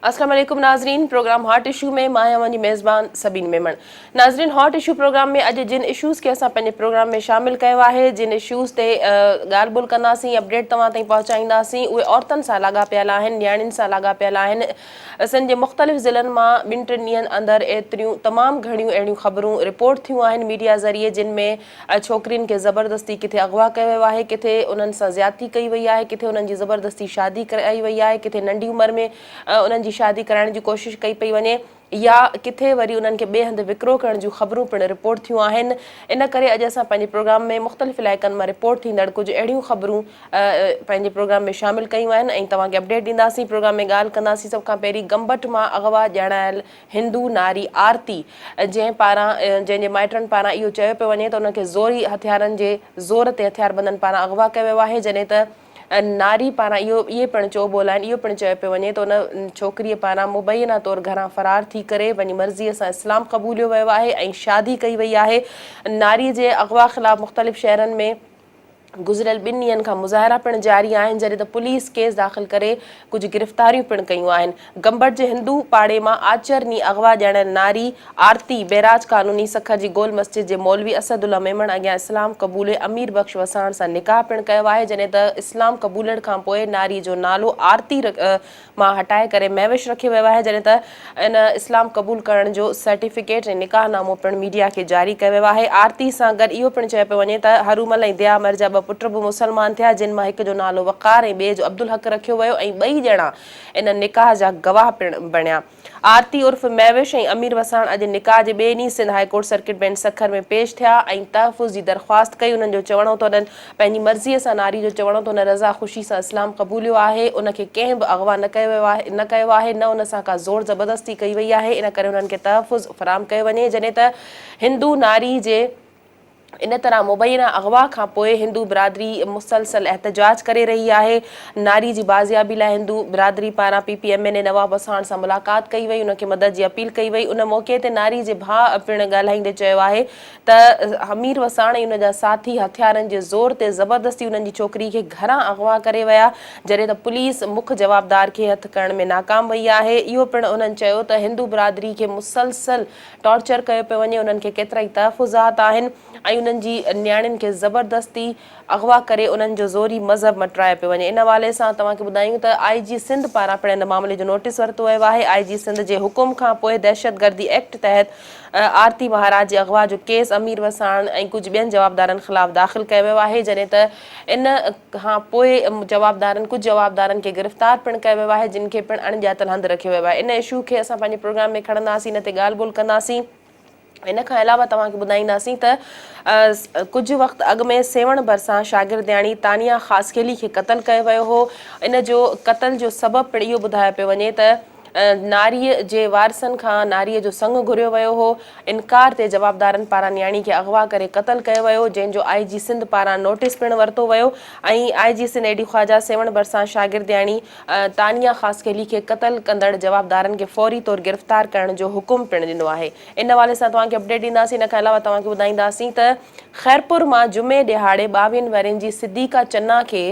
السلام عليڪم ناظرين پروگرام هاٽ اشو ۾ مان آهيان اوهان جي ميزبان سبين ميمڻ ناظرين هاٽ اشو پروگرام ۾ اڄ جن اشوز کي اسان پنهنجي پروگرام ۾ شامل ڪيو آهي جن اشوز تي ڳالهه ٻولهه ڪنداسين اپڊيٽ توهان تائين پهچائينداسين اهي عورتن سان لاڳاپيل آهن نياڻين سان لاڳاپيل آهن سنڌ جي مختلف ضلعن مان ٻن ٽن ڏينهن اندر ايتريون تمام گهڻيون اهڙيون خبرون رپورٽ ٿيون آهن ميڊيا ذريعي جن ۾ ڇوڪرين کي زبردستي ڪٿي اغوا ڪيو ويو آهي، ڪٿي انهن سان زيادتي ڪئي وئي آهي، ڪٿي انهن جي زبردستي شادي ڪرائي وئي آهي، ڪٿي ننڍي عمر ۾ انهن جي شادي ڪرائڻ جي ڪوشش ڪئي پئي وڃي يا ڪٿي وري انهن کي ٻئي هنڌ وڪرو ڪرڻ جون خبرون پڻ رپورٽ ٿيون آهن. ان ڪري اڄ اسان پنهنجي پروگرام ۾ مختلف علائقن مان رپورٽ ٿيندڙ ڪجهه اهڙيون خبرون پنهنجي پروگرام ۾ شامل ڪيون آهن ۽ توهان کي اپڊيٽ ڏينداسين. پروگرام ۾ ڳالهه ڪنداسين سڀ کان پهرين گمبٽ مان اغوا ڄاڻايل هندو ناري آرتي جنهن پاران جنهن جي مائٽن پاران اهو چيو پيو وڃي ته ان کي زوري هٿيارن جي زور تي هٿياربندن پاران اغوا ڪيو ويو آهي جڏهن ته ناري پاران اهو اهي پڻ چئو ٻول آهن اهو پڻ چيو پيو وڃي ته ان ڇوڪريء پاران مبينا طور گهران فرار ٿي ڪري پنهنجي مرضيء سان اسلام قبوليو ويو آهي ۽ شادي ڪئي وئي آهي ناري جي اغوا خلاف مختلف شهرن ۾ گذريل ٻن ڏينهن کان مظاهرا پڻ جاري آهن جڏهن ته پوليس ڪيس داخل ڪري ڪجهه گرفتاريون پڻ ڪيون آهن. گمبٽ جي هندو پاڙي مان آچر ڏينهن اغوا ڄاڻايل ناري آرتي بئراج ڪالوني سکر جي گول مسجد جي مولوي اسد الله ميمڻ اڳيان اسلام قبولي امير بخش وساڻ سان نڪاح پڻ ڪيو آهي جڏهن ته اسلام قبولڻ کانپوء ناري جو نالو آرتي مان هٽائي ڪري مهوش رکيو ويو آهي جڏهن ته ان اسلام قبول ڪرڻ جو سرٽيفڪيٽ ۽ نڪاح نامو پڻ ميڊيا کي جاري ڪيو ويو آهي آرتي سان گڏ اهو پڻ چيو پيو وڃي ته هرومل ۽ ديا مر جا ٻه پٽ به مسلمان ٿيا جن مان هڪ جو نالو وقار ۽ ٻئي جو عبدالحق رکيو ويو ۽ ٻئي ڄڻا ان نڪاح جا گواهه پڻ بڻيا. آرتي عرف مهوش ۽ امير وساڻ اڄ نڪاح جي ٻئي ڏينهن Sindh high court circuit bench Sukkur ۾ پيش ٿيا ۽ تحفظ جي درخواست ڪئي انهن جو چوڻ هو ته انهن پنهنجي مرضي سان ناري جو چوڻ هو ته هن رضا خوشي سان اسلام قبوليو آهي ان کي ڪنهن به اغوا نه ڪيو ويو آهي نه ڪيو آهي نه ان سان ڪا زور زبردستي ڪئي وئي آهي ان ڪري انهن کي تحفظ فراهم ڪيو وڃي جڏهن ته هندو ناري جي ان طرح مبينا اغوا کان پوء هندو برادري مسلسل احتجاج ڪري رهي آهي. ناري جي بازيابي لاء هندو برادري پاران P P M N A Nawab Wassan سان ملاقات ڪئي وئي، ان کي مدد جي اپيل ڪئي وئي. ان موقعي تي ناري جي ڀاء پڻ ڳالهائيندي چيو آهي ته حمير وساڻ ۽ ان جا ساٿي هٿيارن جي زور تي زبردستي انهن جي ڇوڪري کي گهران اغوا ڪري ويا، جڏهن ته پوليس مک جوابدار کي هٿ ڪرڻ ۾ ناڪام وئي آهي. اهو پڻ انهن چيو ته هندو برادري کي مسلسل ٽارچر ڪيو پيو وڃي، انهن کي ڪيترائي تحفظات آهن ۽ انهن جي نياڻين کي زبردستي اغوا ڪري انهن جو زوري مذهب مٽرايو پيو وڃي. ان حوالي سان توهان کي ٻڌايون ته آء جي سنڌ پاران پڻ ان معاملي جو نوٽيس ورتو ويو آهي، آء جي سنڌ جي حڪم کان پوء دهشتگردي ايڪٽ تحت آرتي مهاراج جي اغوا جو ڪيس امير وساڻ ۽ ڪجهه ٻين جوابدارن خلاف داخل ڪيو ويو آهي، جڏهن ته ان کان پوء جوابدارن ڪجهه جوابدارن کي گرفتار پڻ ڪيو ويو آهي جن کي پڻ اڻڄاتل هنڌ رکيو ويو آهي ان اشو کي اسان پنهنجي پروگرام ۾ کڻنداسين ان تي ڳالهه ٻولهه ڪنداسين ان کان علاوه توهان کي ٻڌائينداسين ته ڪجهه وقت اڳ ۾ سيوهڻ ڀرسان شاگردياڻي تانيا خاصخيلي کي قتل ڪيو ويو هو ان جو قتل جو سبب پڻ اهو ٻڌايو پيو وڃي ته ناريء جي وارثن کان ناريء جو سڱ گهريو ويو هو، انڪار تي جوابدارن پاران نياڻي کي اغوا ڪري قتل ڪيو ويو، جنهن جو آء جي سنڌ پاران نوٽيس پڻ ورتو ويو ۽ I G Sindh A D Khawaja Sehwan ڀرسان شاگردياڻي تانيا خاصخيلي کي قتل ڪندڙ جوابدارن کي فوري طور گرفتار ڪرڻ جو حڪم پڻ ڏنو آهي. ان حوالي سان توهان کي اپڊيٽ ڏينداسين، ان کان علاوه توهان کي ٻڌائينداسين ته خيرپور مان جمعي ڏهاڙي ٻاويهن ورهين جي صديقه چنا کي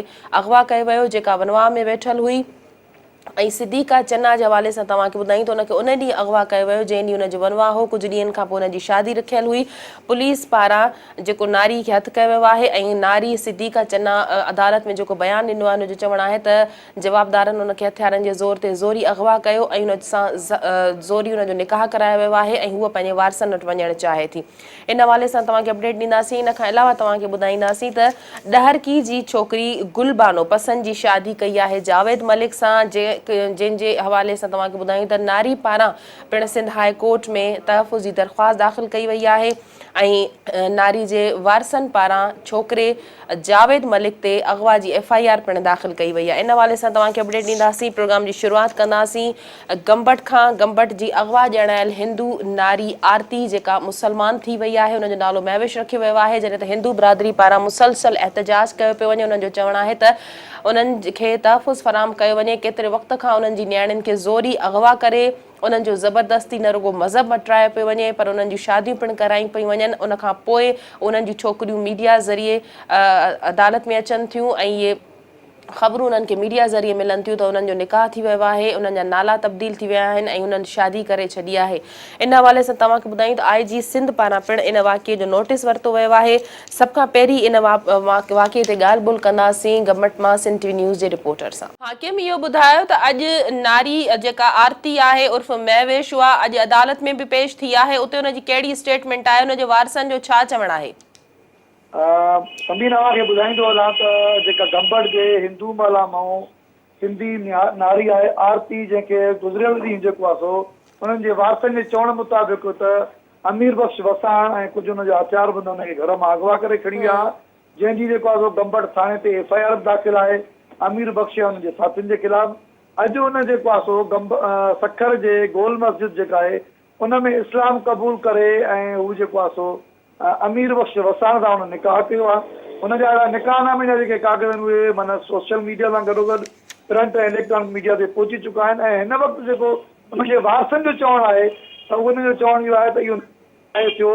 اغوا ڪيو ويو، جيڪا ونواهه ۾ ويٺل هئي. ۽ صديقه چنا جي حوالي سان توهان کي ٻڌايون ته ان کي ان ڏينهن اغوا ڪيو ويو جنهن ڏينهن ان جو ونواهه هو ڪجهه ڏينهن کان پوء ان جي شادي رکيل هئي پوليس پاران جيڪو ناري کي هٿ ڪيو ويو آهي ۽ ناري صديقه چنا عدالت ۾ جيڪو بيان ڏنو آهي ان جو چوڻ آهي ته جوابدارن ان کي هٿيارن جي زور تي زوري اغوا ڪيو ۽ ان سان زوري ان جو نڪاح ڪرايو ويو آهي ۽ هوء پنهنجي وارثن وٽ وڃڻ چاهي ٿي. ان حوالي سان توهان کي اپڊيٽ ڏينداسين ان کان علاوه توهان کي ٻڌائينداسين ته ڏهرڪي جي ڇوڪري گل بانو پسند جي شادي ڪئي آهي جاويد ملڪ سان جنهن جي حوالي سان توهان کي ٻڌايون ته ناري پاران پڻ سنڌ هاء ڪورٽ ۾ تحفظ جي درخواست داخل ڪئي وئي آهي ۽ ناري جي وارثن پاران ڇوڪري جاويد ملڪ تي اغوا جي ايف I R پڻ داخل ڪئي وئي آهي ان حوالي سان توهان کي اپڊيٽ ڏينداسين پروگرام جي شروعات ڪنداسين گمبٽ کان گمبٽ جي اغوا ڄاڻايل هندو ناري آرتي جيڪا مسلمان ٿي وئي آهي ان جو نالو مهوش رکيو ويو آهي جڏهن ته هندو برادري پاران مسلسل احتجاج ڪيو پيو وڃي انهن جو چوڻ آهي ته انهن کي تحفظ فراهم ڪيو وڃي ڪيتري وقت کان انهن جي نياڻين کي زوري اغوا ڪري انهن جو زبردستي نه رڳو مذهب مٽرايو پيو وڃي پر انهن جون شاديون پڻ ڪرايون پيون وڃن ان کان پوء انهن جون ڇوڪريون ميڊيا ذريعي عدالت ۾ اچن ٿيون ۽ اهي خبرون انهن کي ميڊيا ذريعي ملن ٿيون ته انهن جو نڪاح ٿي ويو آهي، انهن جا نالا تبديل ٿي ويا آهن ۽ انهن شادي ڪري ڇڏي آهي. ان حوالي سان توهان کي ٻڌايون ته آء جي سنڌ پاران پڻ ان واقعي جو نوٽيس ورتو ويو آهي. سڀ کان پهرين ان واقعي تي ڳالهه ٻولهه ڪنداسين گمبٽ مان سنڌ ٽي وي نيوز جي رپورٽر سان. حاڪم اهو ٻڌايو ته اڄ ناري جيڪا آرتي آهي عرف مهوش اها اڄ عدالت ۾ به پيش ٿي آهي اتي ان جي ڪهڙي اسٽيٽمينٽ آهي ان جي وارثن جو ڇا چوڻ آهي؟ سمير اوهان کي ٻڌائيندو هلان ته جيڪا گمبٽ جي هندو محلا مئون سنڌي ناري آهي آرتي جنهن کي گذريل ڏينهن جيڪو آهي سو انهن جي وارثن جي چوڻ مطابق ته امير بخش وساڻ ۽ ڪجهه ان جا هٿياربند ان کي گهر مان اغوا ڪري کڻي ويا ها جنهن جي جيڪو آهي سو گمبٽ ٿاڻي تي ايف I R به داخل آهي امير بخش ۽ ان جي ساٿين جي خلاف اڄ ان جيڪو آهي سو سکر جي گول مسجد جيڪا آهي ان ۾ اسلام قبول ڪري ۽ هو جيڪو آهي سو امير بخش وساڻ سان هن نڪاح ڪيو آهي. هن جا اهڙا نڪاح نامي جا جيڪي ڪاغذ آهن اهي معنيٰ سوشل ميڊيا سان گڏوگڏ پرنٽ ۽ اليڪٽرانڪ ميڊيا تي پهچي چڪا آهن ۽ هن وقت جيڪو انهن جي وارثن جو چوڻ آهي ته انهن جو چوڻ اهو آهي ته اهو ناهي ٿيو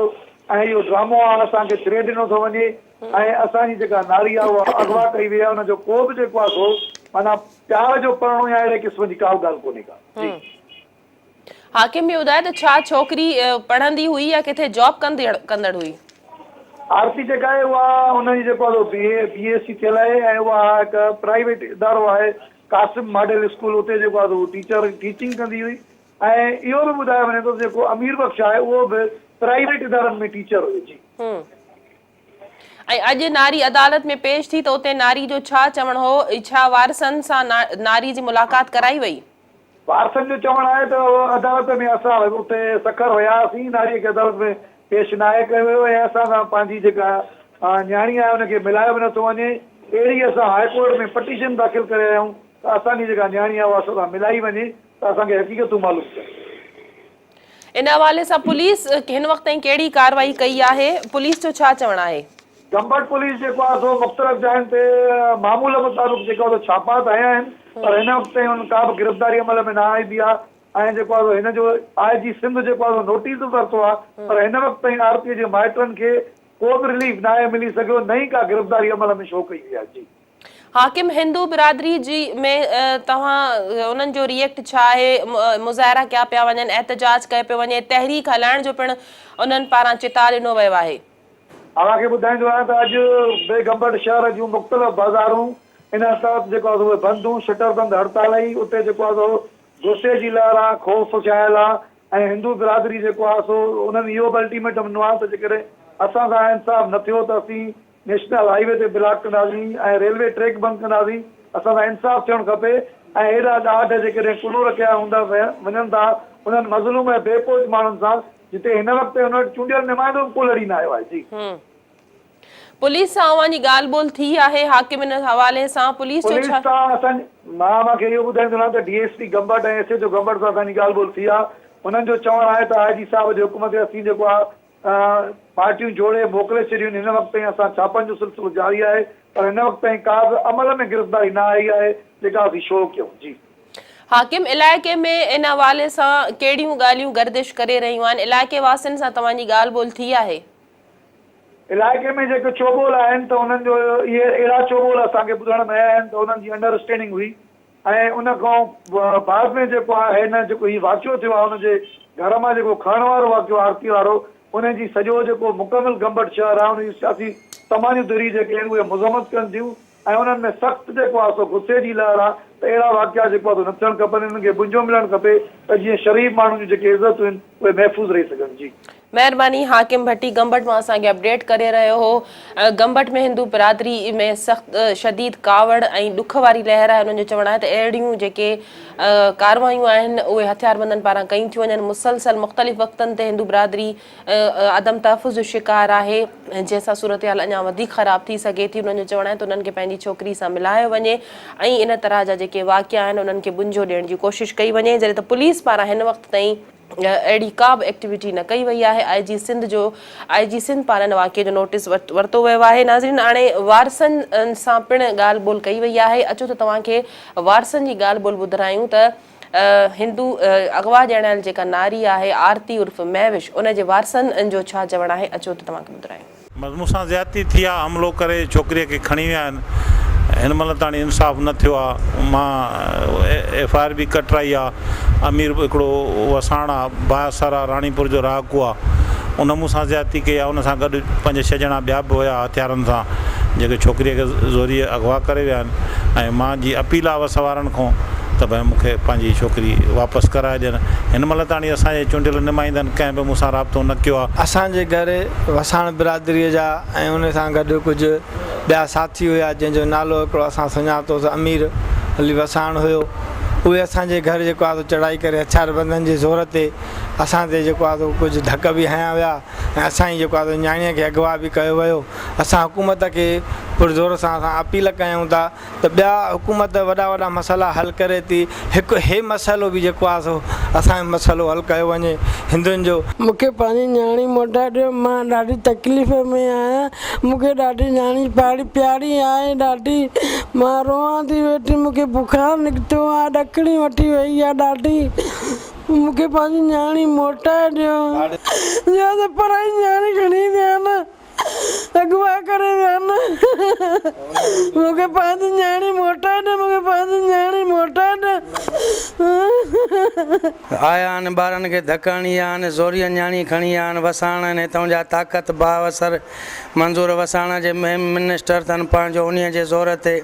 ۽ اهو ڊرامو آهي اسان کي ٿريٽ ڏنو ٿو وڃي ۽ اسان جي جيڪا ناري آهي اها اغوا ڪئي وئي آهي ان جو ڪو به جيڪو آهي سو معنيٰ پيار جو پرڻو يا اهڙي قسم جي ڪا به ڳالهه ڪونهي ڪا. جي. حاڪم به ٻڌايو ته ڇا ڇوڪري پڙهندي هئي يا ڪٿي جاب ڪندڙ هئي؟ آرتي جيڪا آهي اها ان جي جيڪو آهي بي اي بي ايس سي ٿيل آهي ۽ اها هڪ پرائيويٽ ادارو آهي قاسم ماڊل اسڪول اتي جيڪو آهي سو ٽيچر ٽيچنگ ڪندي هئي ۽ اهو به ٻڌايو وڃي ٿو ته جيڪو امير بخش آهي اهو به پرائيويٽ ادارن ۾ ٽيچر هيو جي. ۽ اڄ ناري عدالت ۾ پيش ٿي ته اتي ناري جو ڇا چوڻ هو ڇا وارثن سان ناري جي ملاقات ڪرائي وئي؟ وارثن جو چوڻ آهي ته عدالت ۾ اسان اتي سکر ويا هئاسين، ناريء کي عدالت ۾ پيش ناهي ڪيو ويو ۽ اسان سان پنهنجي جيڪا نياڻي آهي ان کي ملايو به نٿو وڃي، اهڙي اسان هاء ڪورٽ ۾ پٽيشن داخل ڪري آيا آهيون ته اسان جي جيڪا نياڻي آهي اها اسان سان ملائي وڃي ته اسان کي حقيقتون معلوم ٿين. ان حوالي سان پوليس هن وقت تائين ڪهڙي ڪارروائي ڪئي آهي، پوليس جو ڇا چوڻ آهي؟ گمبٽ پوليس جيڪو آهي سو مختلف جاين تي معمول مطابق جيڪو آهي سو ڇاپا ته هنيا آهن پر هن وقت تائين انهن ڪا به گرفتاري عمل ۾ نه آئي آهي ۽ جيڪو آهي سو هن جو آء جي سنڌ جيڪو آهي سو نوٽيس به ورتو آهي پر هن وقت تائين آر پي جي مائٽن کي ڪو به رليف ناهي ملي سگهيو نه ئي ڪا گرفتاري عمل ۾ شو ڪئي وئي آهي جي. حاڪم هندو برادري جي ۾ توهان انهن جو ريئيڪٽ ڇا آهي مظاهرا ڪيا پيا وڃن احتجاج ڪيو پيو وڃي تحريڪ هلائڻ جو پڻ انهن پاران چتاء ڏنو ويو آهي. اوهان کي ٻڌائيندو آهيان ته اڄ به گمبٽ شهر جون مختلف بازارون ان تحت جيڪو آهي سو اهي بند هيون شٽر بند هڙتال هئي اتي جيڪو آهي سو غصي جي لهر آ خوف ڇانيل آ ۽ هندو برادري جيڪو آهي سو انهن اهو به الٽيميٽم ڏنو آهي ته جيڪڏهن اسان سان انصاف نه ٿيو ته اسين نيشنل هائي وي تي بلاڪ ڪنداسين ۽ ريلوي ٽريڪ بند ڪنداسين اسان سان انصاف ٿيڻ کپي ۽ ايڏا ڏاڍ جيڪڏهن ڪنور ڪيا هوندا وڃن ٿا انهن مظلوم ۽ بي پهچ ماڻهن سان جتي هن وقت تائين انهن وٽ چونڊيل نمائندو به ڪو لڙي نه آيو آهي جي. پوليس سان اوهان جي ڳالهه ٻولهه ٿي آهي حاڪم ان حوالي سان پوليس جو پوليس ڇا. سان اسان جي مان اوهان کي اهو ٻڌائيندو رهان ته D S P Gambat ۽ S H O Gambat سان اسان جي ڳالهه ٻولهه ٿي آهي انهن جو چوڻ آهي ته آء جي صاحب جي حڪم تي اسين جيڪو آهي پارٽيون جوڙي موڪلي ڇڏيون آهن هن وقت تائين اسان ڇاپن جو سلسلو جاري آهي پر هن وقت تائين ڪا به عمل ۾ گرفتاري نه آئي آهي جيڪا اسين شو ڪيون جي. حاڪم علائقي ۾ ان حوالي سان ڪهڙيون ڳالهيون گردش ڪري رهيون آهن علائقي واسين سان توهان جي ڳالهه ٻولهه ٿي آهي؟ علائقي ۾ جيڪي چوٻول آهن ته انهن جو اهي اهڙا چوٻول اسان کي ٻڌڻ ۾ آيا آهن ته انهن جي انڊر اسٽينڊنگ هئي ۽ ان کان بعد ۾ جيڪو آهي نه جيڪو هي واقعو ٿيو آهي ان جي گهر مان جيڪو کڻڻ وارو واقعو آرتي وارو ان جي سڄو جيڪو مڪمل گمبٽ شهر آهي ان جي سياسي سماجي ڌري جيڪي آهن اهي مذمت ڪن ٿيون ۽ انهن ۾ سخت جيڪو آهي سو غصي جي لهر آهي ته اهڙا واقعا جيڪو آهي سو نه ٿيڻ کپن انهن کي ٻنجو ملڻ کپي ته جيئن شريف ماڻهن جون جيڪي عزتون آهن اهي محفوظ رهي سگهن جي. مهرباني حاڪم ڀٽي گمبٽ مان اسان کي اپڊيٽ ڪري رهيو هو گمبٽ ۾ هندو برادري ۾ سخت شديد ڪاوڙ ۽ ڏک واري لهر آهي انهن جو چوڻ آهي ته اهڙيون جيڪي ڪاروايون آهن اهي هٿياربندن پاران ڪيون ٿيون وڃن مسلسل مختلف وقتن تي هندو برادري عدم تحفظ جو شڪار آهي جنهن سان صورتحال اڃا وڌيڪ خراب ٿي سگهي ٿي انهن جو چوڻ آهي ته انهن کي پنهنجي ڇوڪري سان ملايو وڃي ۽ ان طرح جا جيڪي واقعا آهن انهن کي ٻنجو ڏيڻ جي ڪوشش ڪئي وڃي جڏهن ته پوليس پاران هن وقت تائين اهڙي ڪا به ايڪٽيوٽي نه ڪئي وئي آهي، آء جي سنڌ جو آء جي سنڌ پاران ان واقعي جو نوٽيس ورتو ويو آهي، ناظرين هاڻي وارثن سان پڻ ڳالهه ٻولهه ڪئي وئي آهي، اچو ته توهان کي وارثن جي ڳالهه ٻولهه ٻڌرايون ته هندو اغوا ڄاڻايل جيڪا ناري آهي آرتي عرف مهوش ان جي وارثن جو ڇا چوڻ آهي اچو ته توهان کي ٻڌرايون. بس مون سان زيادتي ٿي آ حملو ڪري ڇوڪريء کي کڻي ويا آهن هن مهل تاڻي انصاف نه ٿيو آ مان ايف I R به ڪٽرائي آ امير هڪڙو وساڻ آ بااثر آ راڻيپور جو رهاڪو آ ان مون سان زيادتي ڪئي آ ان سان گڏ پنج ڇهه ڄڻا ٻيا به هيا هٿيارن سان جيڪي ڇوڪريء کي زوريء اغوا ڪري ويا آهن ۽ مان جي اپيل آ وس وارن کان ته ڀئي مون کي پنهنجي ڇوڪري واپس ڪرائي ڏين هن مهل تاڻي اسان جي چونڊيل نمائندن ڪنهن به مون سان رابطو نه ڪيو آ. اسان جي گهر وساڻ برادريء جا ۽ ان سان گڏ ڪجهه ٻيا ساٿي هيا جنهن جو نالو هڪڙو اسان سڃاتو ته امير علي وساڻ هيو. اهي اسان جي گهر جيڪو آهي سو چڙهائي ڪري هٿياربندن جي زور تي اسان تي جيڪو آهي سو ڪجهه ڌڪ به هنيا ويا ۽ اسان جي جيڪو آهي سو نياڻيء کي اغوا به ڪيو ويو. اسان حڪومت کي پرزور سان اسان اپيل ڪيون ٿا ته ٻيا حڪومت وڏا وڏا مسئلا حل ڪري ٿي هڪ هي مسئلو به جيڪو آهي سو اسان جو مسئلو حل ڪيو وڃي هندن جو. مون کي پنهنجي نياڻي موٽائي ڏيو مان ڏاڍي تڪليف ۾ آهيان مون کي ڏاڍي نياڻي پاڙي پياري آهي ڏاڍي مان روئان ٿي ويٺي مون کي بخار نڪتو آهي ڏڪڻي وٺي وئي آهي ڏاڍي مون کي پنهنجي نياڻي موٽائي ڏيو يا ته پرائي نياڻي کڻي ويا نه. اغوا ڪري ويا نه مون کي پنهنجي نياڻي موٽائي ڏي مون کي پنهنجي نياڻي موٽائي ڏي. آيا آهن ٻارن کي ڌڪ هڻي ويا آهن زوريء نياڻي کڻي ويا آهن وساڻ آهن هتئون جا طاقت بااثر منظور وساڻ جي مهم منسٽر اٿن پنهنجو انهيء جي زور تي.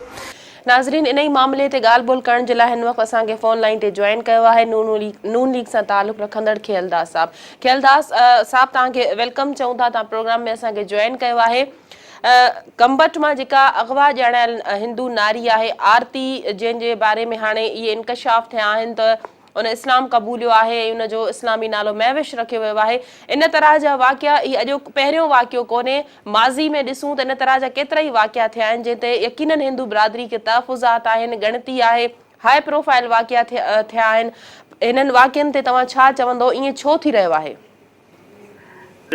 ناظرين انهي معاملي تي ڳالهه ٻولهه ڪرڻ جي لاء هن وقت اسان کي فون لائين تي جوائن ڪيو آهي نون ليگ سان تعلق رکندڙ کيل داس صاحب کيل داس صاحب توهان کي welcome چئون ٿا توهان پروگرام ۾ اسان کي جوائن ڪيو آهي ڪمبٽ مان جيڪا اغوا ڄاڻايل هندو ناري آهي آرتي جنهن جي باري ۾ هاڻي اهي انڪشاف ٿيا آهن ته ان اسلام قبوليو آهي ۽ ان جو اسلامي نالو مهوش رکيو ويو آهي ان طرح جا واقعا هي اڄوڪ پهريون واقعو ڪونهي ماضي ۾ ڏسون ته ان طرح جا ڪيترائي واقعا ٿيا آهن جنهن تي يقينن هندو برادري کي تحفظات آهن ڳڻتي آهي هاء پروفائل واقعا ٿيا آهن انهن واقعن تي توهان ڇا چوندو ائين ڇو ٿي رهيو آهي؟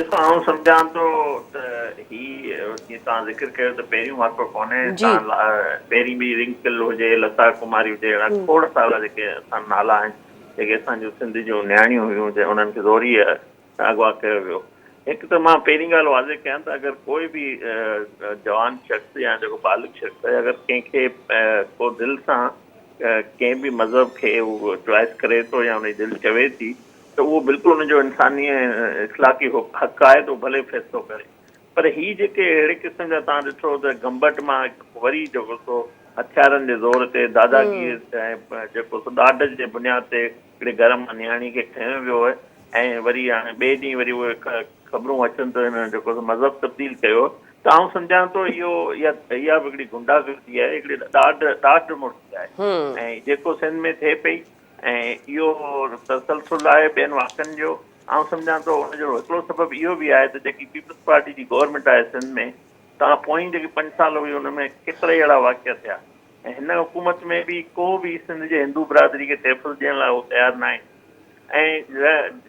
ڏسو آئون سمجهان ٿو ته هي جيئن توهان ذڪر ڪيو ته پهريون واقعو ڪونهي توهان پهرين به رنڪل هجي لتا ڪماري هجي اهڙا کوڙ سارا جيڪي اسان نالا آهن جيڪي اسان جون سنڌ جون نياڻيون هيون جي انهن کي زوريء اغوا ڪيو ويو هڪ ته مان پهرين ڳالهه واضح ڪيان ته اگر ڪوئي به جوان شخص يا جيڪو بالغ شخص آهي اگر ڪنهن کي ڪو دل سان ڪنهن به مذهب کي هو چوائس ڪري ٿو يا ان جي دل چوي ٿي ته اهو بلڪل ان جو انساني ۽ اخلاقي حق آهي ته هو ڀلي فيصلو ڪري پر هي جيڪي اهڙي قسم جا توهان ڏٺو ته گمبٽ مان هڪ دفعو وري جيڪو سو هٿيارن جي زور تي داداگيري ۽ جيڪو سو ڏاڍ جي بنياد تي هڪڙي گهر مان نياڻي کي کنيو ويو ۽ وري هاڻي ٻئي ڏينهن وري اهي خبرون اچن ته هن جيڪو سو مذهب تبديل ڪيو ته آئون سمجهان ٿو اهو اها اها به هڪڙي غنڊا گردي آهي هڪڙي ڏاڍ ڏاڍ مڙسي آهي ۽ جيڪو سنڌ ۾ ٿئي پئي ۽ اهو تسلسل آهي ٻين واقعن جو. آئون سمجهان ٿو ان جو هڪڙو سبب اهو به آهي ته جيڪي پيپلز پارٽي جي گورنمينٽ آهي سنڌ ۾ تان پوئين جيڪي پنج سال هئي ان ۾ ڪيترائي اهڙا واقعا ٿيا ۽ هن حڪومت ۾ به ڪو به سنڌ جي هندو برادري کي تحفظ ڏيڻ لاء هو تيار ناهن ۽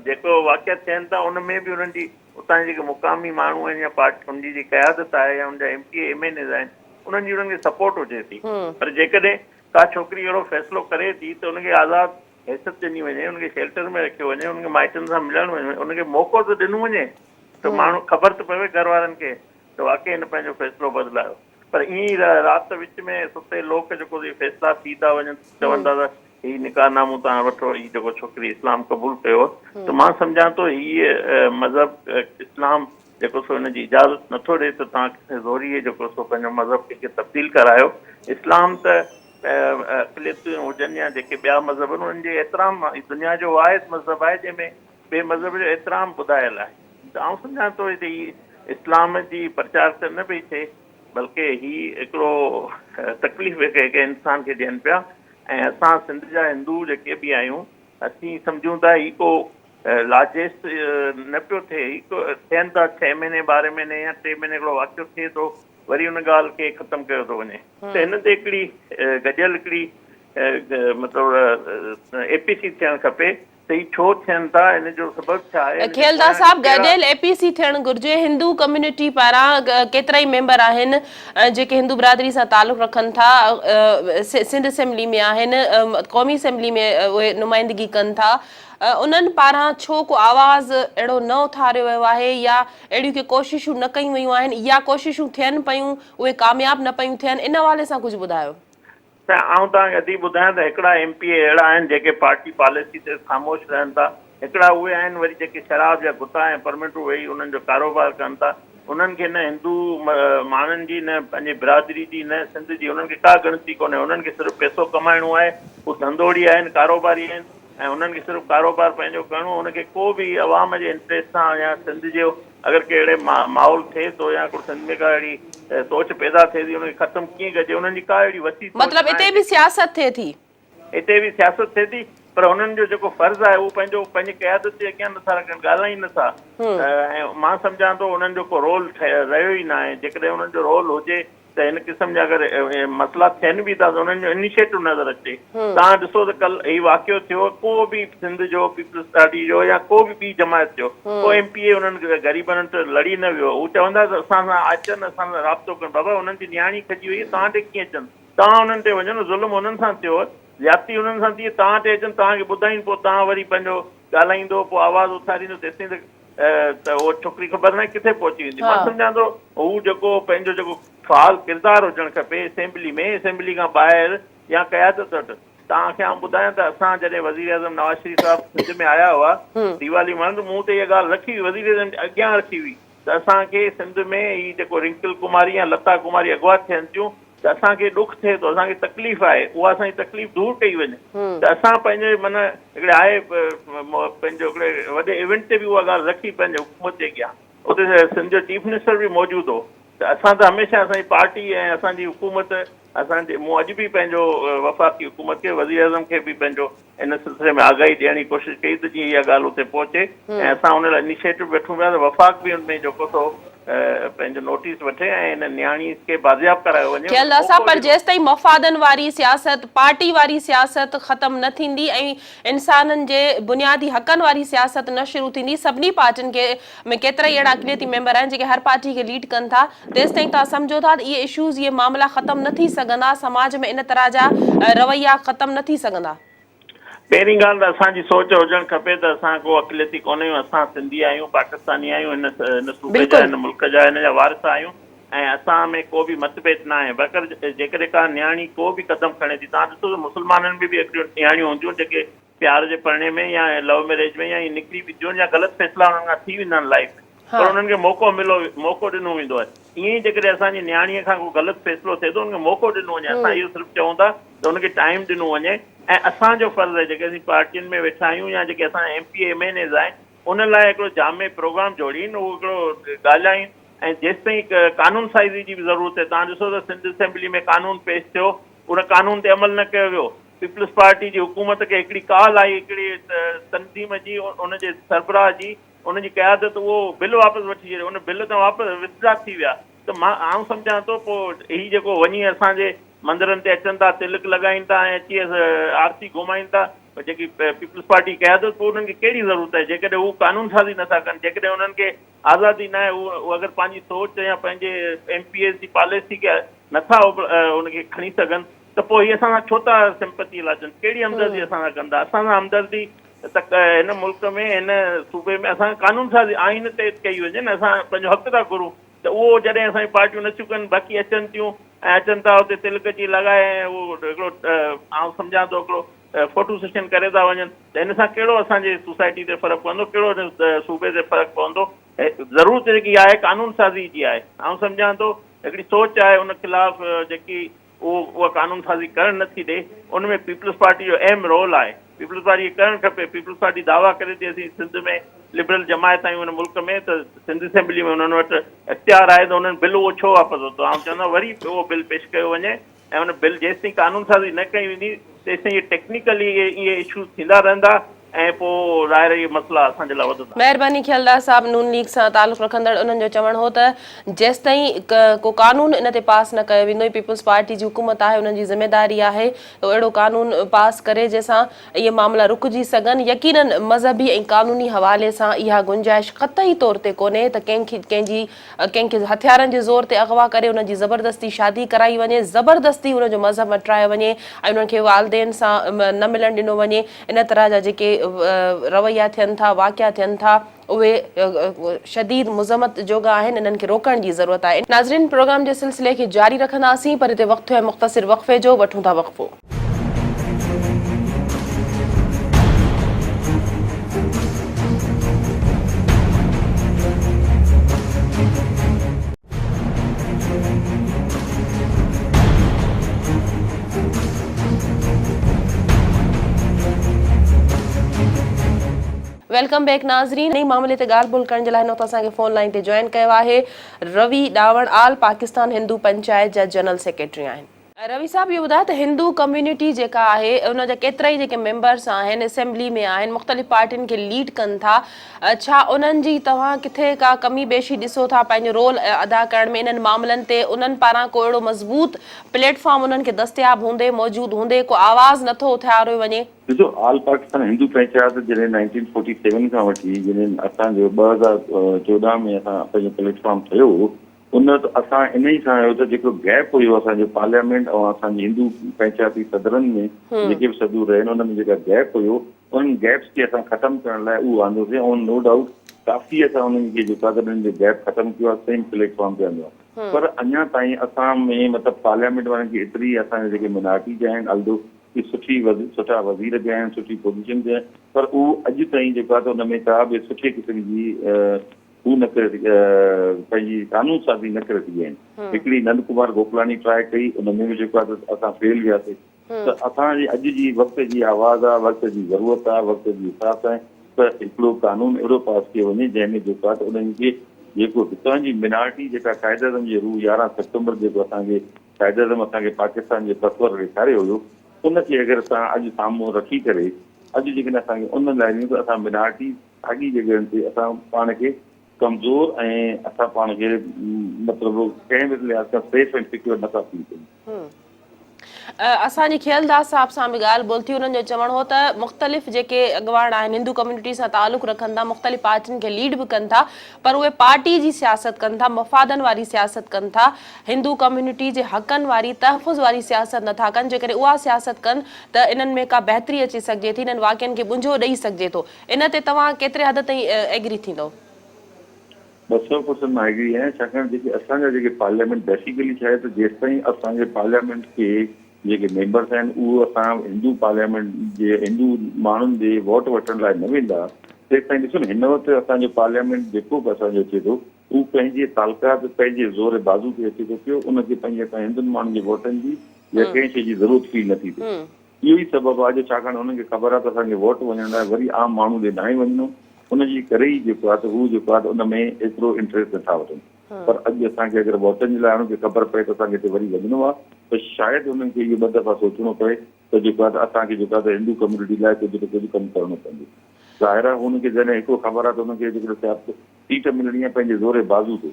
جيڪو واقعا ٿين ٿا ان ۾ به انهن جي اتان جي جيڪي مقامي ماڻهو آهن يا پارٽي ان جي جيڪي قيادت آهي يا ان جا M P A M N As آهن انهن جي انهن کي سپورٽ هجي ٿي پر جيڪڏهن ڪا ڇوڪري اهڙو فيصلو ڪري ٿي ته ان کي آزاد حيثيت ڏني وڃي، ان کي شيلٽر ۾ رکيو وڃي، ان کي مائٽن سان ملڻ وڃي، ان کي موقعو ته ڏنو وڃي ته ماڻهو خبر ته پوي گهر وارن کي ته واقعي هن پنهنجو فيصلو بدلايو. پر ائين ئي رات وچ ۾ ستي لوڪ جيڪو اهي فيصلا ٿي ٿا وڃن چون ٿا ته هي نڪاح نامو توهان وٺو هي جيڪو ڇوڪري اسلام قبول ڪيو ته مان سمجهان ٿو هي مذهب اسلام جيڪو سو ان جي اجازت نٿو ڏئي ته توهان ڪنهن زوريء جيڪو سو پنهنجو مذهب ڪنهن کي تبديل ڪرايو. اسلام ته اقليتون هجن يا جيڪي ٻيا مذهب آهن انهن جي احترام هي دنيا جو واحد مذهب آهي جنهن ۾ ٻئي مذهب جو احترام ٻڌايل آهي ته آئون سمجهان ٿو هتي هي اسلام جي پرچار ته نه پئي ٿئي بلڪه هي هڪڙو تڪليف هڪ انسان کي ڏين پيا ۽ اسان سنڌ جا هندو جيڪي به آهيون اسين سمجهون ٿا هي ڪو لاجيس نه پيو ٿئي، هي ڪو ٿين ٿا ڇهين مهيني ٻارهين مهيني يا ٽي مهيني هڪڙو واقعو ٿئي ٿو وري ان ڳالهه کي ختم ڪيو ٿو وڃي ته هن تي هڪڙي گڏيل هڪڙي مطلب اي پي سي ٿيڻ کپي ته ته هي ڇو ٿين ٿا، ان جو سبب ڇا آهي، ان جي کيلداس پويان صاحب ڪهڙا. گڏيل اي پي سي ٿيڻ گهرجي، هندو ڪميونٽي پاران ڪيترائي ميمبر آهن جيڪي هندو برادري سان تعلق رکن ٿا، سنڌ اسيمبلي ۾ آهن، قومي اسيمبلي ۾ اهي نمائندگي ڪن ٿا، انهن پاران ڇو ڪو آواز اهڙو نه اٿاريو ويو آهي يا اهڙيون ڪي ڪوششون نه ڪيون ويون آهن يا ڪوششون ٿين پيون اهي ڪامياب نه پيون ٿين ان حوالي سان ڪجهه ٻڌايو. سائين آئون توهان کي ادي ٻڌايان ته هڪڙا ايم پي اي اهڙا آهن جيڪي پارٽي پاليسي تي خاموش رهن ٿا، هڪڙا اهي آهن وري جيڪي شراب جا گتا ۽ پرمٽون ويهي انهن جو ڪاروبار ڪن ٿا، انهن کي نه هندو ماڻهن جي نه پنهنجي برادري جي نه سنڌ جي انهن کي ڪا ڳڻتي ڪونهي، انهن کي صرف پئسو ڪمائڻو آهي، هو ڌنڌوڙي آهن، ڪاروباري آهن ۽ انهن کي صرف ڪاروبار پنهنجو ڪرڻو ان کي ڪو به عوام جي انٽريسٽ سان يا سنڌ جي اگر ڪي اهڙي ماحول ٿئي ٿو يا ڪو سنڌ ۾ ڪا اهڙي سوچ پيدا ٿئي ٿي ان کي ختم ڪيئن ڪجي انهن جي ڪا اهڙي وسيع سوچ مطلب ناهي اتي به جيڪي سياست ٿئي ٿي. اتي به سياست ٿئي ٿي پر انهن جو جيڪو فرض آهي اهو پنهنجو پنهنجي قيادت جي اڳيان نٿا رکن ڳالهائين نٿا ۽ مان سمجهان ٿو انهن جو ڪو رول رهيو ئي ناهي جيڪڏهن انهن جو رول هجي ته هن قسم جا اگر مسئلا ٿين به ٿا ته انهن جو انيشيٽو نظر اچي. توهان ڏسو ته ڪل هي واقعو ٿيو ڪو به سنڌ جو پيپلز پارٽي جو يا ڪو به ٻي جماعت جو ڪو ايم پي اي انهن غريبن وٽ لڙي نه ويو. هو چوندا ته اسان سان اچن اسان سان رابطو ڪن بابا انهن جي نياڻي کڄي وئي توهان ڏي ڪيئن اچن توهان انهن تي وڃو نه ظلم انهن سان ٿيو زيادتي انهن سان ٿي توهان تي اچن توهان کي ٻڌائين پوء توهان وري پنهنجو ڳالهائيندو پوء آواز اٿاريندو تيستائين ته ته اها ڇوڪري خبر ناهي ڪٿي پهچي ويندي. مان سمجهان ٿو هو جيڪو پنهنجو جيڪو فعال ڪردار هجڻ کپي اسيمبلي ۾ اسيمبلي کان ٻاهر يا قيادت وٽ توهان کي آئون ٻڌايان ته اسان جڏهن وزيراعظم نواز شريف صاحب سنڌ ۾ آيا هئا ديوالي ملهائڻ ته مون اتي اها ڳالهه رکي هئي وزيراعظم جي اڳيان رکي هئي ته اسان کي سنڌ ۾ هي جيڪو رنڪل ڪماري يا لتا ڪماري اغوا ٿين ٿيون ته اسان کي ڏک ٿئي ٿو، اسان کي تڪليف آهي، اها اسان جي تڪليف دور ڪئي وڃي ته اسان پنهنجي معنيٰ هڪڙي آهي پنهنجو هڪڙي وڏي ايونٽ تي به اها ڳالهه رکي پنهنجي حڪومت جي اڳيان اتي سنڌ جو چيف منسٽر به موجود هو ته اسان ته هميشه اسان جي پارٽي ۽ اسان جي حڪومت اسان جي مون اڄ به پنهنجو وفاقي حڪومت کي وزيراعظم کي به پنهنجو ان سلسلي ۾ آگاهي ڏيڻ جي ڪوشش ڪئي ته جيئن اها ڳالهه اتي پهچي ۽ اسان ان لاء انيشيٽو به وٺون پيا ته وفاق به ان ۾ جيڪو سو پنهنجو نوٽيس وٺي ۽ ان نياڻي کي بازياب ڪرايو وڃي، ان کي کيل داسا موقعو پر ڏنو. جيستائين مفادن واري سياست، پارٽي واري سياست ختم نه ٿيندي ۽ انسانن جي بنيادي حقن واري سياست نه شروع ٿيندي، سڀني پارٽين کي ۾ ڪيترائي اهڙا اقليتي ميمبر آهن جيڪي هر پارٽي کي ليڊ ڪن ٿا، تيستائين توهان سمجهو ٿا ته اهي اشوز اهي معاملا ختم نه ٿي سگهندا، سماج ۾ ان طرح جا رويا ختم نه ٿي سگهندا. پهرين ڳالهه ته اسان جي سوچ هجڻ کپي ته اسان ڪو اقليتي ڪونه آهيون، اسان سنڌي آهيون، پاڪستاني آهيون، هن هن صوبي جا، هن ملڪ جا، هن جا وارث آهيون ۽ اسان ۾ ڪو به مت ڀيد نه آهي. بقر جيڪڏهن ڪا نياڻي ڪو به قدم کڻي ٿي، توهان ڏسو ته مسلمانن ۾ به هڪڙيون نياڻيون هونديون جيڪي پيار جي پرڻي ۾ يا لو ميريج ۾ يا ائين نڪري وينديون آهن يا غلط فيصلا انهن کان ٿي ويندا آهن لائيف ۾ پر انهن کي موقعو ملو موقعو ڏنو ويندو آهي ائين ئي جيڪڏهن اسان جي نياڻيء کان ڪو غلط فيصلو ٿئي ٿو ان کي موقعو ڏنو وڃي اسان اهو صرف چئون ٿا ته ان کي ٽائيم ڏنو وڃي ۽ اسان جو فرض آهي جيڪي اسين پارٽين ۾ ويٺا آهيون يا جيڪي اسان جا M P A M N As آهن ان لاء هڪڙو جامع پروگرام جوڙين اهو هڪڙو ڳالهائين ۽ جيستائين قانون سازي جي به ضرورت آهي توهان ڏسو ته سنڌ اسيمبلي ۾ قانون پيش ٿيو ان قانون تي عمل نه ڪيو ويو پيپلز پارٽي جي حڪومت کي هڪڙي ڪال آئي هڪڙي تنظيم جي ان جي سربراهه جي ان جي قيادت اهو بل واپس وٺي ڇڏيو ان بل تان واپس وٿڊرا ٿي ويا ته مان آئون سمجهان ٿو پوء هي جيڪو وڃي اسان جي مندرن تي اچن ٿا تلڪ لڳائين ٿا ۽ اچي آرسي گهمائين ٿا جيڪي پيپلز پارٽي قيادت پوء انهن کي ڪهڙي ضرورت آهي جيڪڏهن هو قانون سازي نٿا ڪن جيڪڏهن انهن کي آزادي ناهي هو اگر پنهنجي سوچ يا پنهنجي ايم پي ايز جي پاليسي کي نٿا ان کي کڻي سگهن ته پوء هي اسان سان ڇو ٿا سمپتي لاء اچن؟ ڪهڙي همدردي اسان سان ڪندا؟ اسان سان همدردي ته هن ملڪ ۾ هن صوبي ۾ اسان قانون سازي آئين تحت ڪئي وڃي نه اسان پنهنجو حق ٿا گهرون ته اهو جڏهن اسان جون پارٽيون نٿيون ڪن باقي اچن ٿيون ۽ اچن ٿا اتي تلڪ اچي لڳائي ۽ اهو هڪڙو آئون سمجهان ٿو هڪڙو فوٽو سيشن ڪري ٿا وڃن ته ان سان ڪهڙو اسان جي سوسائٽي تي فرق پوندو ڪهڙو هن صوبي تي فرق پوندو ضرورت جيڪي آهي قانون سازي جي آهي آئون سمجهان ٿو هڪڙي سوچ آهي ان خلاف جيڪي اهو اها قانون سازي ڪرڻ نه ٿي ڏي ان ۾ پيپلز پارٽي جو اهم رول آهي پيپلز پارٽي کي ڪرڻ کپي پيپلز پارٽي دعويٰ ڪري ٿي اسين سنڌ ۾ لبرل جماعت آهيون هن ملڪ ۾ ته سنڌ اسيمبلي ۾ انهن وٽ اختيار آهي ته انهن بل اهو ڇو واپس ورتو آئون چوندو آهيان وري اهو بل پيش ڪيو وڃي ۽ ان بل جيستائين قانون سازي نه ڪئي ويندي تيستائين اهي ٽيڪنيڪلي اهي اشوز ٿيندا رهندا. ۽ پوء ظاهر اهي مسئلا اسان جي لاء وڌندا. مهرباني کيلداس صاحب نون ليگ سان تعلق رکندڙ انهن جو چوڻ هو ته جيستائين ڪو قانون ان تي پاس نه ڪيو ويندو ۽ پيپلز پارٽي جي حڪومت آهي انهن جي ذميداري آهي ته اهڙو قانون پاس ڪري جنهن سان اهي معاملا رڪجي سگهن يقينن مذهبي ۽ قانوني حوالي سان اها گنجائش قطعي طور تي ڪونهي ته ڪنهن کي ڪنهن جي ڪنهن کي هٿيارن جي زور تي اغوا ڪري انهن جي زبردستي شادي ڪرائي وڃي، زبردستي انهن جو مذهب مٽرايو وڃي ۽ انهن کي والدين سان نه ملڻ ڏنو وڃي، ان طرح جا جيڪي رويا ٿين ٿا، واقعا ٿين ٿا، اهي شديد مذمت جوڳا آهن، انهن کي روڪڻ جي ضرورت آهي. ناظرين پروگرام جي سلسلي کي جاري رکنداسين پر هتي وقت ٿيو آهي مختصر وقفي جو، وٺون ٿا وقفو. Welcome back ناظرين انهي معاملي تي ڳالهه ٻولهه ڪرڻ جي لاء هن وقت اسان کي فون لائين تي جوائن ڪيو آهي روي ڏاوڻ آل پاڪستان هندو پنچائت جا جنرل سيڪريٽري آهن. روي صاحب اهو ٻڌايو ته هندو ڪميونٽي جيڪا آهي ان جا ڪيترائي جيڪي ميمبرس آهن اسيمبلي ۾ آهن مختلف پارٽين کي ليڊ ڪن ٿا ڇا انهن جي توهان ڪٿي ڪا ڪمي بيشي ڏسو ٿا پنهنجو رول ادا ڪرڻ ۾ انهن معاملن تي انهن پاران ڪو اهڙو مضبوط پليٽ فارم انهن کي دستياب هوندي موجود هوندي ڪو آواز نٿو اٿاريو وڃي. ڏسو آل پاڪستان هندو پنچائت جڏهن نائنٽين فورٽي سيون کان وٺي جڏهن اسان جو 2014 ۾ اسان پنهنجو پليٽ فارم ٺهيو هو ان ته اسان انهي سان هيو ته جيڪو گيپ هيو اسان جو پارليامينٽ ۽ اسان جي هندو پنچائتي صدرن ۾ جيڪي به صدور رهيا آهن ان ۾ جيڪا گيپ هيو انهن گيپس کي اسان ختم ڪرڻ لاء اهو آندوسين ۽ نو ڊائوٽ ڪافي اسان انهن کي جيڪو آهي انهن جو گيپ ختم ڪيو آهي سيم پليٽ فارم تي آندو آهي پر اڃا تائين اسان ۾ مطلب پارليامينٽ وارن کي ايتري اسان جا جيڪي مينارٽي جا آهن الدو ڪي سٺي سٺا وزير به آهن سٺي پوزيشن تي آهن پر اهو اڄ تائين جيڪو آهي ته ان ۾ ڪا به سٺي قسم جي هو نه ڪري پنهنجي قانون سازي نه ڪري سگهيا آهن. هڪڙي نند ڪمار گوڪلاڻي ٽراء ڪئي ان ۾ به جيڪو آهي ته اسان فيل وياسي ته اسان جي اڄ جي وقت جي آواز آهي وقت جي ضرورت آهي وقت جي حساب سان ته هڪڙو قانون اهڙو پاس ڪيو وڃي جنهن ۾ جيڪو آهي ته انهن کي جيڪو هتان جي مينارٽي جيڪا قائد اعظم جي روح 11 سيپٽمبر جيڪو اسان کي قائد اعظم اسان کي پاڪستان جو تصور ڏيکاريو هيو ان کي اگر اسان اڄ سامهون رکي ڪري اڄ جيڪڏهن اسان کي ان لاء ڏيون ته اسان مينارٽي ساڳي جڳهين تي اسان پاڻ کي ڪمزور ۽ اسان پاڻ کي مطلب ڪنهن به لحاظ کان سيف ۽ سيڪيور نٿا فيل ڪيون. اسان جي کيل داس صاحب سان به ڳالهه ٻولهه ٿي انهن جو چوڻ هو ته مختلف جيڪي اڳواڻ آهن هندو ڪميونٽي سان تعلق رکن ٿا مختلف پارٽين کي ليڊ به ڪن ٿا پر اهي پارٽي جي سياست ڪن ٿا مفادن واري سياست ڪن ٿا هندو ڪميونٽي جي حقن واري تحفظ واري سياست نٿا ڪن جيڪڏهن اها سياست ڪن ته انهن ۾ ڪا بهتري اچي سگهجي ٿي انهن واقعن کي ٻنجو ڏئي سگهجي ٿو ان تي توهان ڪيتري حد تائين ايگري ٿيندؤ؟ 200 پرسنٽ مان ايگري آهيان ڇاڪاڻ جيڪي اسان جا جيڪي پارليامينٽ بيسيڪلي ڇا آهي ته جيستائين اسان جي پارليامينٽ کي جيڪي ميمبرس آهن اهو اسان هندو پارليامينٽ جي هندو ماڻهن جي ووٽ وٺڻ لاء نه ويندا تيستائين ڏسو نه هن وقت اسان جو پارليامينٽ جيڪو به اسان جو اچي ٿو اهو پنهنجي تعلقات پنهنجي زور بازو تي اچي ٿو پيو ان کي پنهنجي اسان هندن ماڻهن جي ووٽن جي يا ڪنهن شيء جي ضرورت فيل نٿي ٿئي اهو ئي سبب آهي جو ڇاڪاڻ انهن کي خبر آهي ته اسان کي ووٽ وڃڻ لاء وري عام ماڻهو ڏي ناهي وڃڻو ان جي ڪري ئي جيڪو آهي ته هو جيڪو آهي ته ان ۾ ايترو انٽريسٽ نٿا وٺن پر اڄ اسان کي اگر ووٽن جي لاء انهن کي خبر پئي ته اسان کي هتي وري وڃڻو آهي ته شايد انهن کي اهو ٻه دفعا سوچڻو پئي ته جيڪو آهي ته اسان کي جيڪو آهي ته هندو ڪميونٽي لاء ڪجهه نه ڪجهه ڪم ڪرڻو پوندو ظاهر آهي هن کي جڏهن هڪڙو خبر آهي ته انهن کي جيڪڏهن سيٽ ملڻي آهي پنهنجي زور بازو تي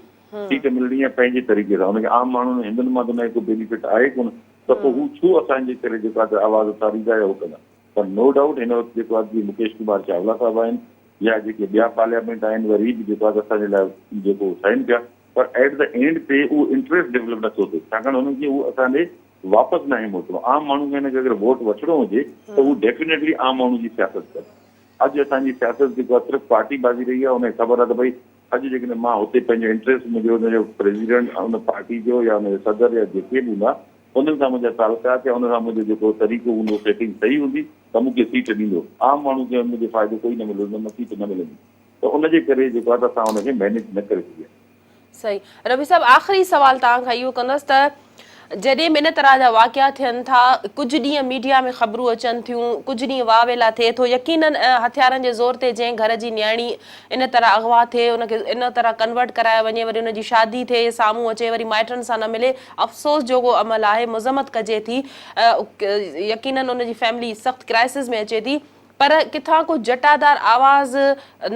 سيٽ ملڻي آهي پنهنجي طريقي سان ان کي عام ماڻهن هندن مان ته ان کي ڪو بينيفٽ آهي ڪونه ته پوء هو ڇو اسان جي ڪري جيڪو آهي ته آواز اٿاريندا يا هو ڪندا پر نو ڊائوٽ هن وقت جيڪو آهي جيئن مڪيش ڪمار چاولا صاحب آهن يا جيڪي ٻيا پارليامينٽ آهن وري به جيڪو آهي ته اسان جي لاء جيڪو اٿارين پيا پر ايٽ the and تي اهو انٽريسٽ ڊولپ نٿو ٿئي ڇاڪاڻ هنن کي اهو اسان ڏي واپس ناهي موٽڻو عام ماڻهو کي هن کي اگر ووٽ وٺڻو هجي ته هو ڊيفينيٽلي عام ماڻهو جي سياست ڪن اڄ اسان جي سياست جيڪو آهي صرف پارٽي بازي رهي آهي ان کي خبر آهي ته ڀئي اڄ جيڪڏهن مان هتي پنهنجو انٽريسٽ منهنجو ان جو پريزيڊنٽ ان پارٽي جو يا ان جو صدر يا جيڪي به هوندا انهن سان منهنجا تعلقات يا ان سان منهنجو جيڪو طريقو هوندو سيٽنگ صحيح هوندي ته مون کي سيٽ ڏيندو عام ماڻهو کي منهنجو فائدو ڪوئي نه ملندو نه سيٽ نه ملندي ته ان جي ڪري جيڪو آهي ته اسان ان کي مينيج نه ڪري سگهيا صحيح ربي صاحب آخري سوال توهان کان اهو ڪندس ته جڏهن به ان طرح جا واقعا ٿين ٿا ڪجهه ڏينهن ميڊيا ۾ خبرون اچن ٿيون ڪجهه ڏينهن واويلا ٿئي ٿو يقينن هٿيارن جي زور تي جنهن گهر جي نياڻي ان طرح اغوا ٿئي ان کي ان طرح ڪنورٽ ڪرايو وڃي وري ان جي شادي ٿئي سامهون اچي وري مائٽن سان نه ملي افسوس جوڳو عمل آهي مذمت ڪجي ٿي يقينن ان جي فيملي سخت ڪرائسز ۾ اچي ٿي. پر ڪٿان ڪو جٽادار آواز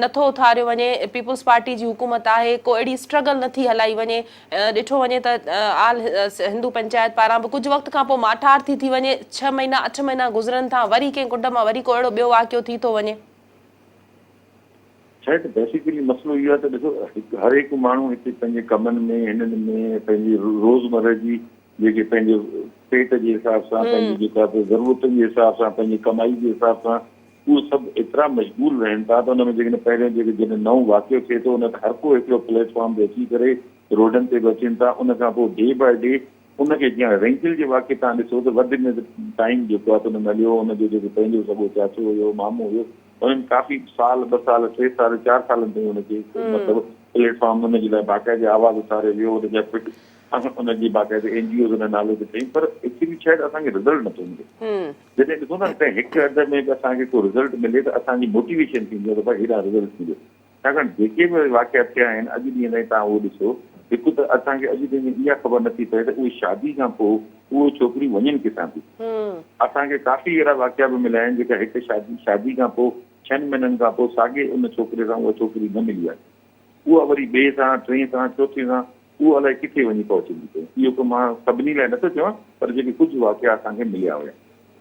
نٿو اٿاريو وڃي، پيپلز پارٽي جي حڪومت آهي، ڪو اهڙي اسٽرگل نٿي هلائي وڃي، ڏٺو وڃي ته آل هندو پنچائت پاران به ڪجهه وقت کان پوء ماٺار ٿي ٿي وڃي، ڇهه مهينا اٺ مهينا گذرن ٿا وري ڪنهن ڪنڊ مان وري ڪو اهڙو ٻيو واقعو ٿي ٿو وڃي. ڇا آهي ته بيسيڪلي مسئلو اهو آهي ته ڏسو هڪ هر هڪ ماڻهو هتي پنهنجي ڪمن ۾ هنن ۾ پنهنجي روزمره جي جيڪي پنهنجي پيٽ جي حساب سان پنهنجي جيڪا به ضرورتن جي حساب سان پنهنجي ڪمائي جي حساب سان اهو سڀ ايترا مشغول رهن ٿا ته ان ۾ جيڪڏهن پهريون جيڪي جڏهن نئون واقعو ٿئي ٿو ان تي هر ڪو هڪڙو پليٽ فارم تي اچي ڪري روڊن تي به اچن ٿا ان کان پوء ڊي باء ڊي ان کي جيئن رنڪل جي واقعي تان ڏسو ته وڌ ۾ وڌ ٽائيم جيڪو آهي ته ان ۾ هليو ان جو جيڪو پنهنجو سڳو چاچو هيو مامو هيو انهن ڪافي سال ٻه سال ٽي سال چار سالن تائين ان کي مطلب پليٽ فارم ان جي لاء باقاعدي آواز اٿاريو ويو ان جا پٽ ان جي باقاعدي اين جي اوز ان نالي تي ٺهي پر ايڪچولي ڇا آهي ته اسان کي رزلٽ نٿو ملي. جڏهن ڏسو ٿا ته هڪ اڌ ۾ به اسان کي ڪو رزلٽ ملي ته اسان جي موٽيويشن ٿيندي آهي ته ڀائي هيڏانهن رزلٽ مليو. ڇاڪاڻ جيڪي به واقعا ٿيا آهن اڄ ڏينهن تائين توهان اهو ڏسو هڪ ته اسان کي اڄ تائين اها خبر نٿي پئي ته اهي شادي کان پوء اهي ڇوڪريون وڃن ڪٿان ٿيون. اسان کي ڪافي اهڙا واقعا به مليا آهن جيڪا هڪ شادي شادي کان پوء ڇهن مهينن کان پوء ساڳي ان ڇوڪري سان اها ڇوڪري نه ملي آهي. اها وري ٻئي سان ٽئين سان چوٿين سان اهو الائي ڪٿي وڃي پهچندي پئي. اهو ڪم مان سڀني لاء نٿو چوان پر جيڪي ڪجهه واقعا اسان کي مليا هيا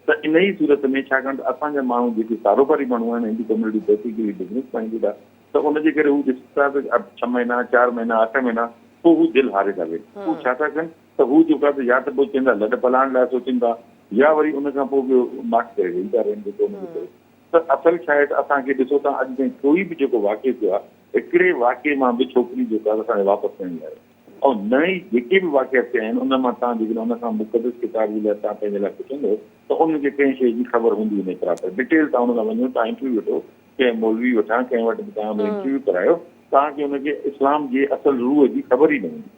ته انهيء صورت ۾ ڇاڪاڻ ته اسان جا ماڻهو جيڪي ڪاروباري ماڻهو آهن Hindu community basically business minded آهي ته ان جي ڪري هو ڏسن ٿا ته ڇهه مهينا چار مهينا اٺ مهينا پوء هو دل هاري ٿا ويهن هو ڇا ٿا ڪن ته هو جيڪو آهي يا ته پوء چون ٿا لڏ پلاڻ لاء سوچين ٿا يا وري ان کان پوء به ماٺ ڪري ويهي ٿا رهن جيڪو ان جي ڪري ته اصل ڇا آهي ته اسان کي ڏسو ته اڄ تائين ڪوئي به جيڪو واقعو ٿيو آهي هڪڙي واقعي مان به ڇوڪري جو ڪار اسان کي واپس کڻي آيو ۽ نه ئي جيڪي به واقعا ٿيا آهن ان مان توهان جيڪڏهن ان کان مقدس ڪتاب جي لاء توهان پنهنجي لاء پڇندو ته انهن کي ڪنهن شيء جي خبر هوندي ئي نه پراپر ڊٽيل توهان ان کان وڃو توهان انٽرويو وٺو ڪنهن مولوي وٺان ڪنهن وٽ به توهان انٽرويو ڪرايو توهان کي ان کي اسلام جي اصل روح جي خبر ئي نه هوندي.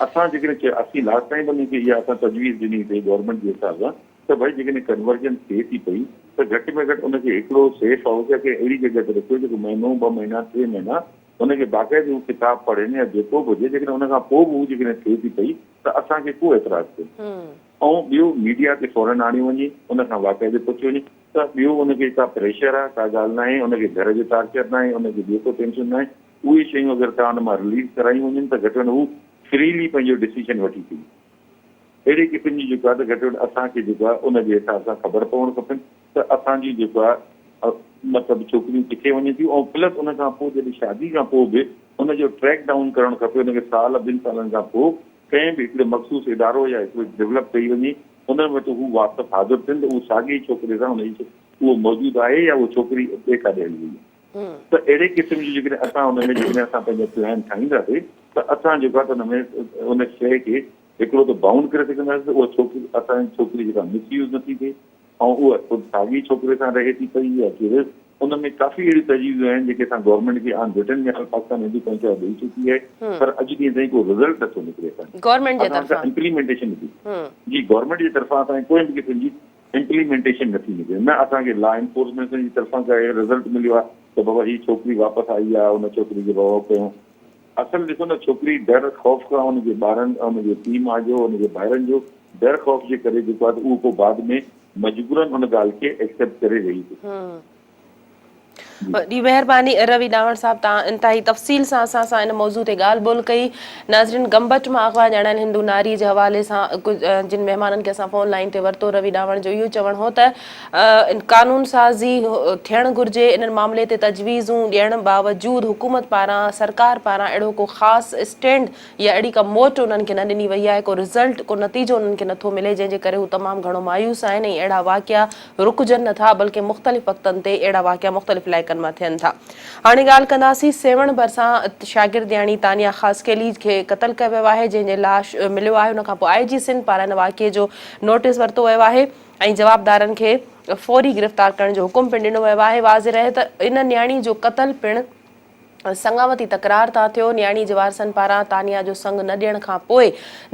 اسان جيڪڏهن چيو اسين لاسٽ ٽائيم به انهن کي اها اسان تجويز ڏني هئي گورنمينٽ جي حساب سان ته ڀائي جيڪڏهن ڪنورجن ٿئي ٿي پئي ته گهٽ ۾ گهٽ ان کي هڪڙو سيف هائوس يا ڪنهن اهڙي جڳهه تي رکيو جيڪو مهينو ٻه مهينا ٽي مهينا ان کي باقاعدي هو ڪتاب پڙهين يا جيڪو به هجي جيڪڏهن ان کان پوء به هو جيڪڏهن ٿئي ٿي پئي ته اسان کي ڪو اعتراض ڪونهي ۽ ٻيو ميڊيا تي فورن آڻيو وڃي ان کان باقاعدي پڇيو وڃي ته ٻيو ان کي ڪا پريشر آهي ڪا ڳالهه ناهي ان کي گهر جو ٽارچر ناهي ان کي ٻيو ڪو ٽينشن ناهي اهي شيون اگر توهان ان مان رليز ڪرايون وڃن ته گهٽ ۾ گهٽ هو فريلي پنهنجو ڊسيشن وٺي سگهي. اهڙي قسم جي جيڪو آهي ته گهٽ ۾ گهٽ اسان کي جيڪو آهي ان جي حساب سان خبر پوڻ کپن ته اسان جون جيڪو آهي مطلب ڇوڪريون ڪٿي وڃن ٿيون ۽ پلس ان کان پوء جڏهن شادي کان پوء به ان جو ٽريڪ ڊائون ڪرڻ کپي ان کي سال ٻن سالن کان پوء ڪنهن به هڪڙي مخصوص ادارو يا هڪڙو ڊولپ ڪئي وڃي ان وٽ هو واپس حاضر ٿين ته اهو ساڳي ڇوڪري سان ان جي اهو موجود آهي يا اهو ڇوڪري ٻئي ڪاڏي هلي وئي آهي. ته اهڙي قسم جي جيڪڏهن اسان ان ۾ جيڪڏهن اسان پنهنجا پلان ٺاهينداسين ته اسان جيڪو آهي ته ان ۾ ان شيء کي هڪڙو ته بائونڊ ڪري سگهنداسين ته اها ڇوڪري اسان جي ڇوڪري جيڪا مس يوز نه ٿي ٿئي ۽ اها خود ساڳي ڇوڪري سان رهي ٿي پئي يا ڪير ان ۾ ڪافي اهڙيون تجويزون آهن جيڪي اسان گورنمينٽ کي آن رٽن ۾ آل پاڪستان هندو پنچائت ڏئي چڪي آهي پر اڄ ڏينهن تائين ڪو رزلٽ نٿو نڪري اسان کي گورنمينٽ جي طرفان امپليمينٽيشن نٿي جي گورنمينٽ جي طرفان اسان کي ڪوئي به قسم جي امپليمينٽيشن نه ٿي نڪري نه اسان کي لا انفورسمينٽ جي طرفان ڪا رزلٽ مليو آهي ته بابا هي ڇوڪري واپس آئي آهي ان ڇوڪري کي بابا ڪيون اصل ڏسو نه ڇوڪري ڊر خوف کان ان جي ٻارن ان جي پيء ماء جو ان جي ڀائرن جو ڊر خوف جي ڪري جيڪو آهي ته اهو پوء بعد ۾ مجبورن ان ڳالهه کي ايڪسيپٽ ڪري ويهي ٿو. وڏي مهرباني روي ڏاوڻ صاحب توهان انتهائي تفصيل سان اسان سان ان موضوع تي ڳالهه ٻولهه ڪئي. ناظرين گمبٽ مان اغوا ڄاڻايل هندو ناري جي حوالي سان جن مهمانن کي اسان فون لائين تي ورتو روي ڏاوڻ جو اهو چوڻ هو ته قانون سازي ٿيڻ گهرجي انهن معاملي تي تجويزون ڏيڻ باوجود حڪومت پاران سرڪار پاران اهڙو ڪو خاص اسٽينڊ يا اهڙي ڪا موٽ انهن کي نه ڏني وئي آهي ڪو رزلٽ ڪو نتيجو انهن کي نٿو ملي جنهن جي ڪري هو تمام گهڻو مايوس آهن ۽ اهڙا واقعا رڪجن نه ٿا بلڪه مختلف وقتن تي اهڙا واقعا مختلف علائقن مان ٿين ٿا. هاڻي ڳالهه ڪنداسين سيوهڻ ڀرسان شاگردياڻي تانيا خاصخيلي کي قتل ڪيو ويو آهي جنهن جي لاش مليو آهي ان کانپوء آء جي سنڌ پاران ان واقعي جو نوٽيس ورتو ويو آهي ۽ جوابدارن کي فوري گرفتار ڪرڻ جو حڪم پڻ ڏنو ويو آهي واضح رهي ته ان نياڻي جو قتل پڻ سڱاوتي تڪرار تان ٿيو، نياڻي جي وارثن پاران تانيا جو سڱ نه ڏيڻ کان پوء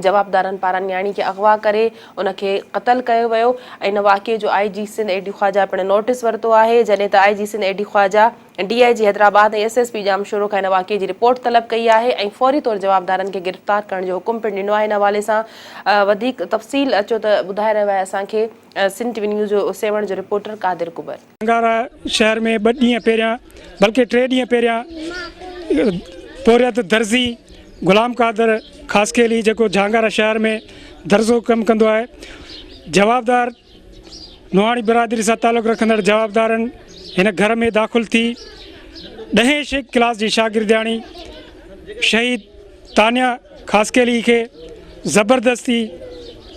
جوابدارن پاران نياڻي کي اغوا ڪري ان کي قتل ڪيو ويو ان واقعي جو I G Sindh A D Khawaja پڻ نوٽيس ورتو آهي جڏهن ته I G Sindh A D Khawaja D I G Hyderabad ۽ S S P Jamshoro کان ان واقعي جي رپورٽ طلب ڪئي آهي ۽ فوري طور جوابدارن کي گرفتار ڪرڻ جو حڪم پڻ ڏنو آهي ان حوالي سان وڌيڪ تفصيل اچو ته ٻڌائي رهيو آهي اسان کي سنڌ ٽي وي نيوز جو سيوهڻ جو رپورٽر قادر ڪٻر. انگارا شهر ۾ ٻه ڏينهن پهريان بلڪه ٽي ڏينهن پهريان پورهيت درزي غلام قادر خاصخيلي جيڪو جهانگارا شهر ۾ درزو ڪم ڪندو آهي جوابدار نوحاڻي برادري سان تعلق رکندڙ جوابدارن هن گهر ۾ داخل ٿي ڏهين ڪلاس جي شاگردياڻي شهيد تانيا خاصخيلي کي زبردستي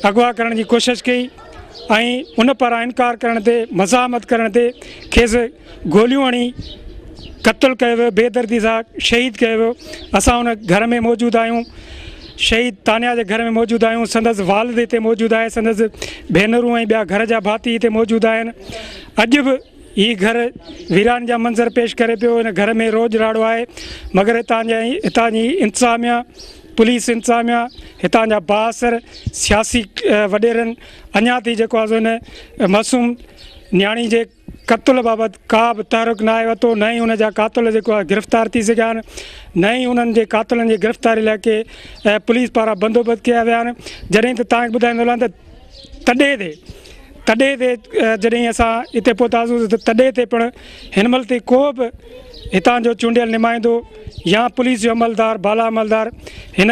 اغوا ڪرڻ جي ڪوشش ڪئي ۽ ان پاران انڪار ڪرڻ تي مزاحمت ڪرڻ تي کيس گوليون هڻي قتل ڪيو ويو بي دردي سان شهيد ڪيو ويو اسان ان گهر ۾ موجود آهيون شهيد تانيا جي گهر ۾ موجود آهيون سندس والد هتي موجود آهي سندس ڀينرون ۽ ٻيا گهر جا ڀاتي هتي موجود آهن اڄ به هي گهر ويران جا منظر پيش ڪري پيو هن گهر ۾ روڄ راڙو آهي مگر هتان جا هتان جي انتظاميا پوليس انتظاميا هتان جا بااثر سياسي وڏيرن اڃا تائين جيڪو آهي سو هن معصوم نياڻي جي قتل بابت ڪا به تحرڪ ناهي ورتو نه ئي ان جا قاتل جيڪو آهي گرفتار ٿي سگهيا آهن نه ئي انهن جي قاتلن جي گرفتاري لاء ڪي پوليس پاران بندوبست ڪيا ويا آهن جڏهن ته توهان کي ٻڌائيندو هلان ته تڏي تي تڏي تي جڏهن اسان هتي پهتاسون ته تڏي تي پڻ هن مهل تائين ڪو به هتان جو چونڊيل نمائندو يا پوليس جو عملدار بالا عملدار هن